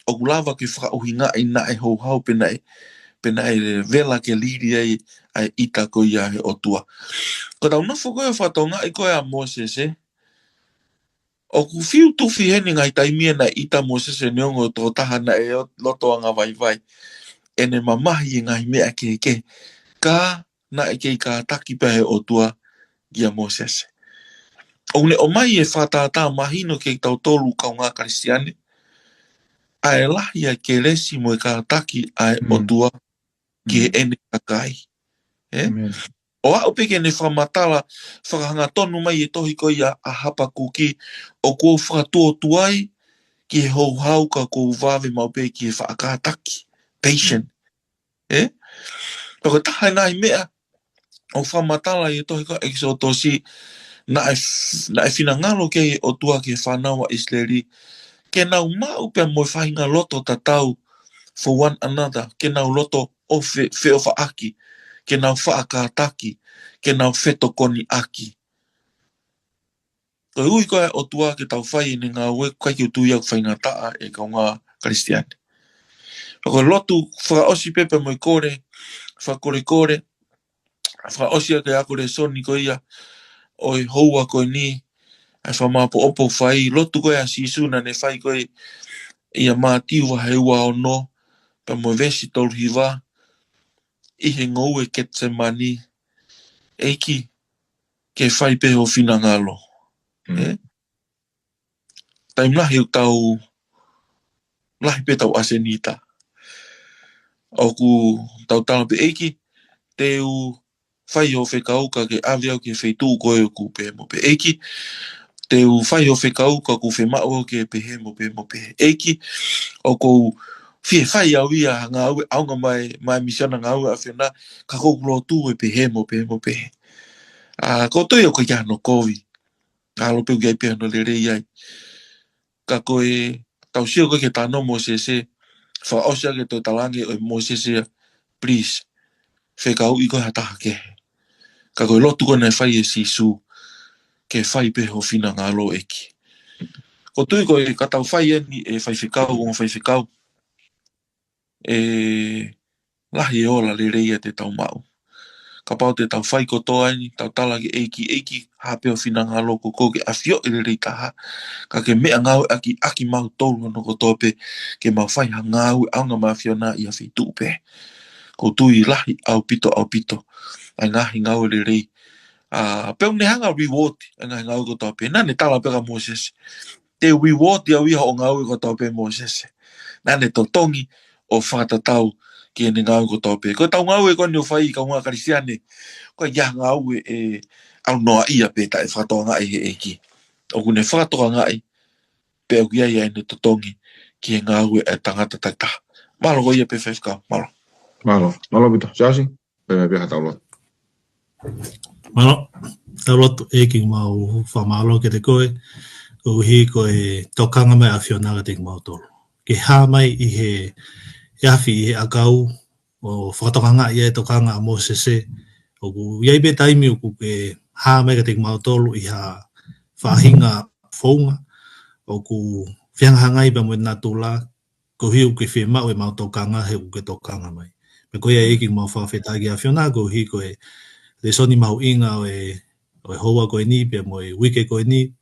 ʻoku lava ke fakaʻuhingaʻi naʻe houhau pe naʻe, pe naʻe vela ke lili ai ʻa e ʻita ko ia ʻa e ʻOtua. Ko ʻetau nofo ko ē ʻo fakatokangaʻi ko ē ʻa Mōsese, ʻoku fiu tufi heni ngaahi taimi ia naʻe ʻita ʻa Mōsese neongo e tokotaha naʻe loto angavaivai, ʻene mamahi ʻi he ngaahi meʻa kehekehe, ka naʻe kei kātaki pē ʻe he ʻOtua kia Mōsese. ʻOku ne ʻomai e fakatātā mahino kiate kitautolu kaungā Kalisitiane, ʻa e lahi ʻa e kelesi mo e kātaki ʻa e Mm. ʻOtua ki Mm. heʻene kakai. Ē? Amen. ʻO aʻu pē ke ne fakamatala, fakahangatonu mai e tohi ko ia ʻa Hapakuki, ʻoku ou fakatuotuai ki he houhau ka ʻoku ou vave maʻu pē ki he faʻa kātaki. Patient. Ē? Pea ko e taha e ngaahi meʻa ʻoku fakamatala ʻi he tohi ko ia ʻEkisotosi, naʻe f-, naʻe finangalo ki ai e ʻOtua ki he fānau ʻa ʻIsileli, ke nau maʻu pea mo e faʻahinga loto tatau for one another, ke nau loto ʻo fe-, feʻofaʻaki, ke nau faʻa kātaki, ke nau fetokoniʻaki. Ko e ui ko ē ʻa e ʻOtua ke tau fai ʻene ngāue, ʻikai ke u tui au ʻoku faingataʻa ʻe he kaungā Kalisitiane. Ko e lotu fakaʻosi pē pea mo e kole, fakakolekole, fakaʻosi ʻaki e ako lēsoni ko ia ʻo e houa ko eni, ʻa e fakamāʻopoʻopo fai, lotu ko ē ʻa Sīsū naʻa ne fai ko ē ʻia Mātiu vahe ua ono, pea mo e veesi tolu hiva, ʻi he ngoue Ketisemani, ʻEiki, ke fai pē ho finangalo. Mm. Ē? Taimi lahi ʻoku tau, lahi pē tau ʻasenita. ʻOku tau tala pē, ʻEiki, te u fai ho fekau ka ke ʻave au ki he feituʻu ko ē ʻoku pehē mo pehē. ʻEiki, te u fai ho fekau ka ʻoku fiemaʻu au ke pehē mo pehē mo pehē. ʻEiki, ʻoku ou fie fai au ia ha ngāue ʻaonga mai, mai misiona ngāue ʻa e ʻAfiona, ka ʻoku ou lotu ʻe pehē mo pehē mo pehē. ʻA, ʻoku ou tui ʻoku ʻikai ke ʻi ai hano kovi. ʻAlu pē ʻoku ʻi ai pē hano lelei ai. Ka ko e tau sio ko ē ki he talanoa ʻa Mōsese, fakaʻosi ʻaki e toe talaange ʻe Mōsese ia, please, fekauʻi koe ha taha kehe. Ka ko e lotu ko ē naʻe fai ʻe Sīsū, ke fai pē ho finangalo ʻEiki. ʻOku ou tui ko e ka tau fai eni ʻe faifekau, ongo faifekau, ʻe lahi e ola lelei ia te tau maʻu. Kapau te tau fai kotoa eni, tau tala ki he ʻEiki, ʻEiki, hā pē ho finangalo, ko koe ke ʻafioʻi lelei taha. Ka ke meʻangāueʻaki, ʻaki mautolu hono kotoa pē, ke mau fai ha ngāue ʻaonga mai ʻa e ʻAfiona ʻi ha feituʻu pē. ʻOku ou tui lahi ʻaupito, ʻaupito ʻa e ngaahi ngāue lelei. ʻA, pea ʻoku ne hanga ʻo reward ʻa e ngaahi ngāue kotoa pē. Naʻa ne tala pē kia Mōsese, te u reward au ia hoʻo ngāue kotoa pē Mōsese. Naʻa ne totongi ʻo fakatatau ki heʻene ngāue kotoa pē. Ko ʻetau ngāue ko eni ʻoku fai, kaungā Kalisitiane, ko e ngāue ʻe ʻaunoa ia pē taʻe fakatokangaʻi ʻe he ʻEiki. ʻOku ne fakatokangaʻi, pea ʻoku ʻi ai ʻene totongi ki he ngāue ʻa e tangata takitaha. Mālō ko ia pē faifekau, mālō. Mālō, mālō ʻaupito. Siasi? Pea mai pē ha tau lotu. Mālō, tau lotu. ʻEiki, mau fakamālō kiate koe, koeʻuhi ko e tokanga mai ʻa e ʻAfiona kiate kimautolu. Ke hā mai ʻi he, he afi ʻi he ʻakau, ʻo fakatokangaʻi ʻa e tokanga ʻa Mōsese, ʻoku ʻi ai pē taimi ʻoku ke hā mai kiate kimautolu ʻi ha faʻahinga founga, ʻoku fehangahangai pea mo e natula, koeʻuhi ʻoku ke fiemaʻu ʻemau tokanga he ʻoku ke tokanga mai. Pea ko ia ʻEiki mau fakafetaʻi ki he ʻAfiona, koeʻuhi ko e lēsoni mahuʻinga ʻo e, ʻo e houa ko eni, pea mo e uike ko eni,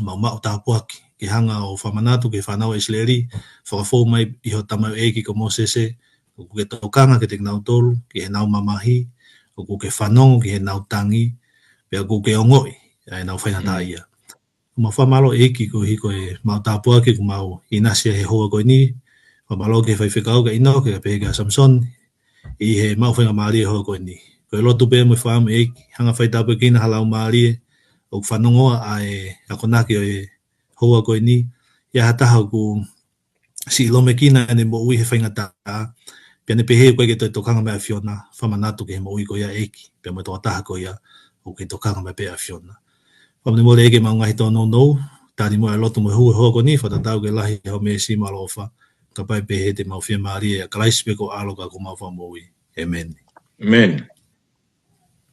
mau maʻu tāpuaki, ke hanga ʻo fakamanatu ki he fānau ʻa ʻIsileli, fakafou mai ʻi ho tamaioʻeiki ko Mōsese, ʻoku ke tokanga kiate kinautolu, ki heʻenau mamahi, ʻoku ke fanongo ki heʻenau tangi, pea ʻoku ke ongoʻi ʻa ʻenau faingataʻaʻia. Mau fakamālō ʻEiki koeʻuhi ko ʻemau tāpuaki kuo mau ʻinasi he houa ko eni. Fakamālō ki he faifekau kia ʻInoke, kae pehē kia Samisoni, ʻi heʻemau faingamālie he houa ko eni. Ko e lotu pē mo e fakaʻamu ʻEiki, hanga ʻo faitāpuekina ha laumālie ʻoku fanongo ʻa e akonaki ʻo e houa ko eni, ʻi ai ha taha ʻoku siʻi lōmekina ʻene moʻui he faingataʻa, pea ne pehē ʻoku ʻikai ke toe tokanga mai ʻa e ʻAfiona, fakamanatu ki he moʻui ko ia ʻEiki, pea mo e tokotaha ko ia ʻoku ʻikai tokanga mai pē ʻa e ʻAfiona. Fakamolemole ʻEiki ʻemau ngaahi tōnounou, tali muʻa e lotu mo e hū he houa ko eni, fakatatau ki he lahi hoʻo mēsi mo e ʻaloʻofa, kae pehē te mau fiemālie ʻia Kalaisi pē ko ho ʻAlo ka ko homau Fakamoʻui. ʻĒmeni. ʻĒmeni.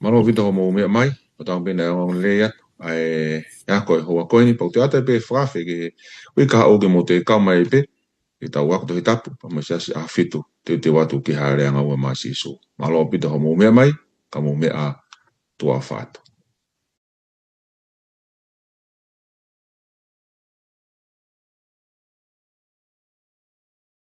Mālō ʻaupito hoʻomou meʻa mai, ʻo tau pehē naʻe ongoongo lelei atu ʻa e ako ʻo e houa ko eni, pea ʻoku ou ʻoatu pē fakaafe ki he uike kahaʻu ke mou toe kau mai pē, ke tau ako Tohi Tapu, pea mo e Siasi ʻAhofitu, teuteu atu ki he Hāʻele ʻAngaua maʻa Sīsū. Mālō ʻaupito hoʻomou meʻa mai, ka mou meʻa tuʻa ʻofa atu.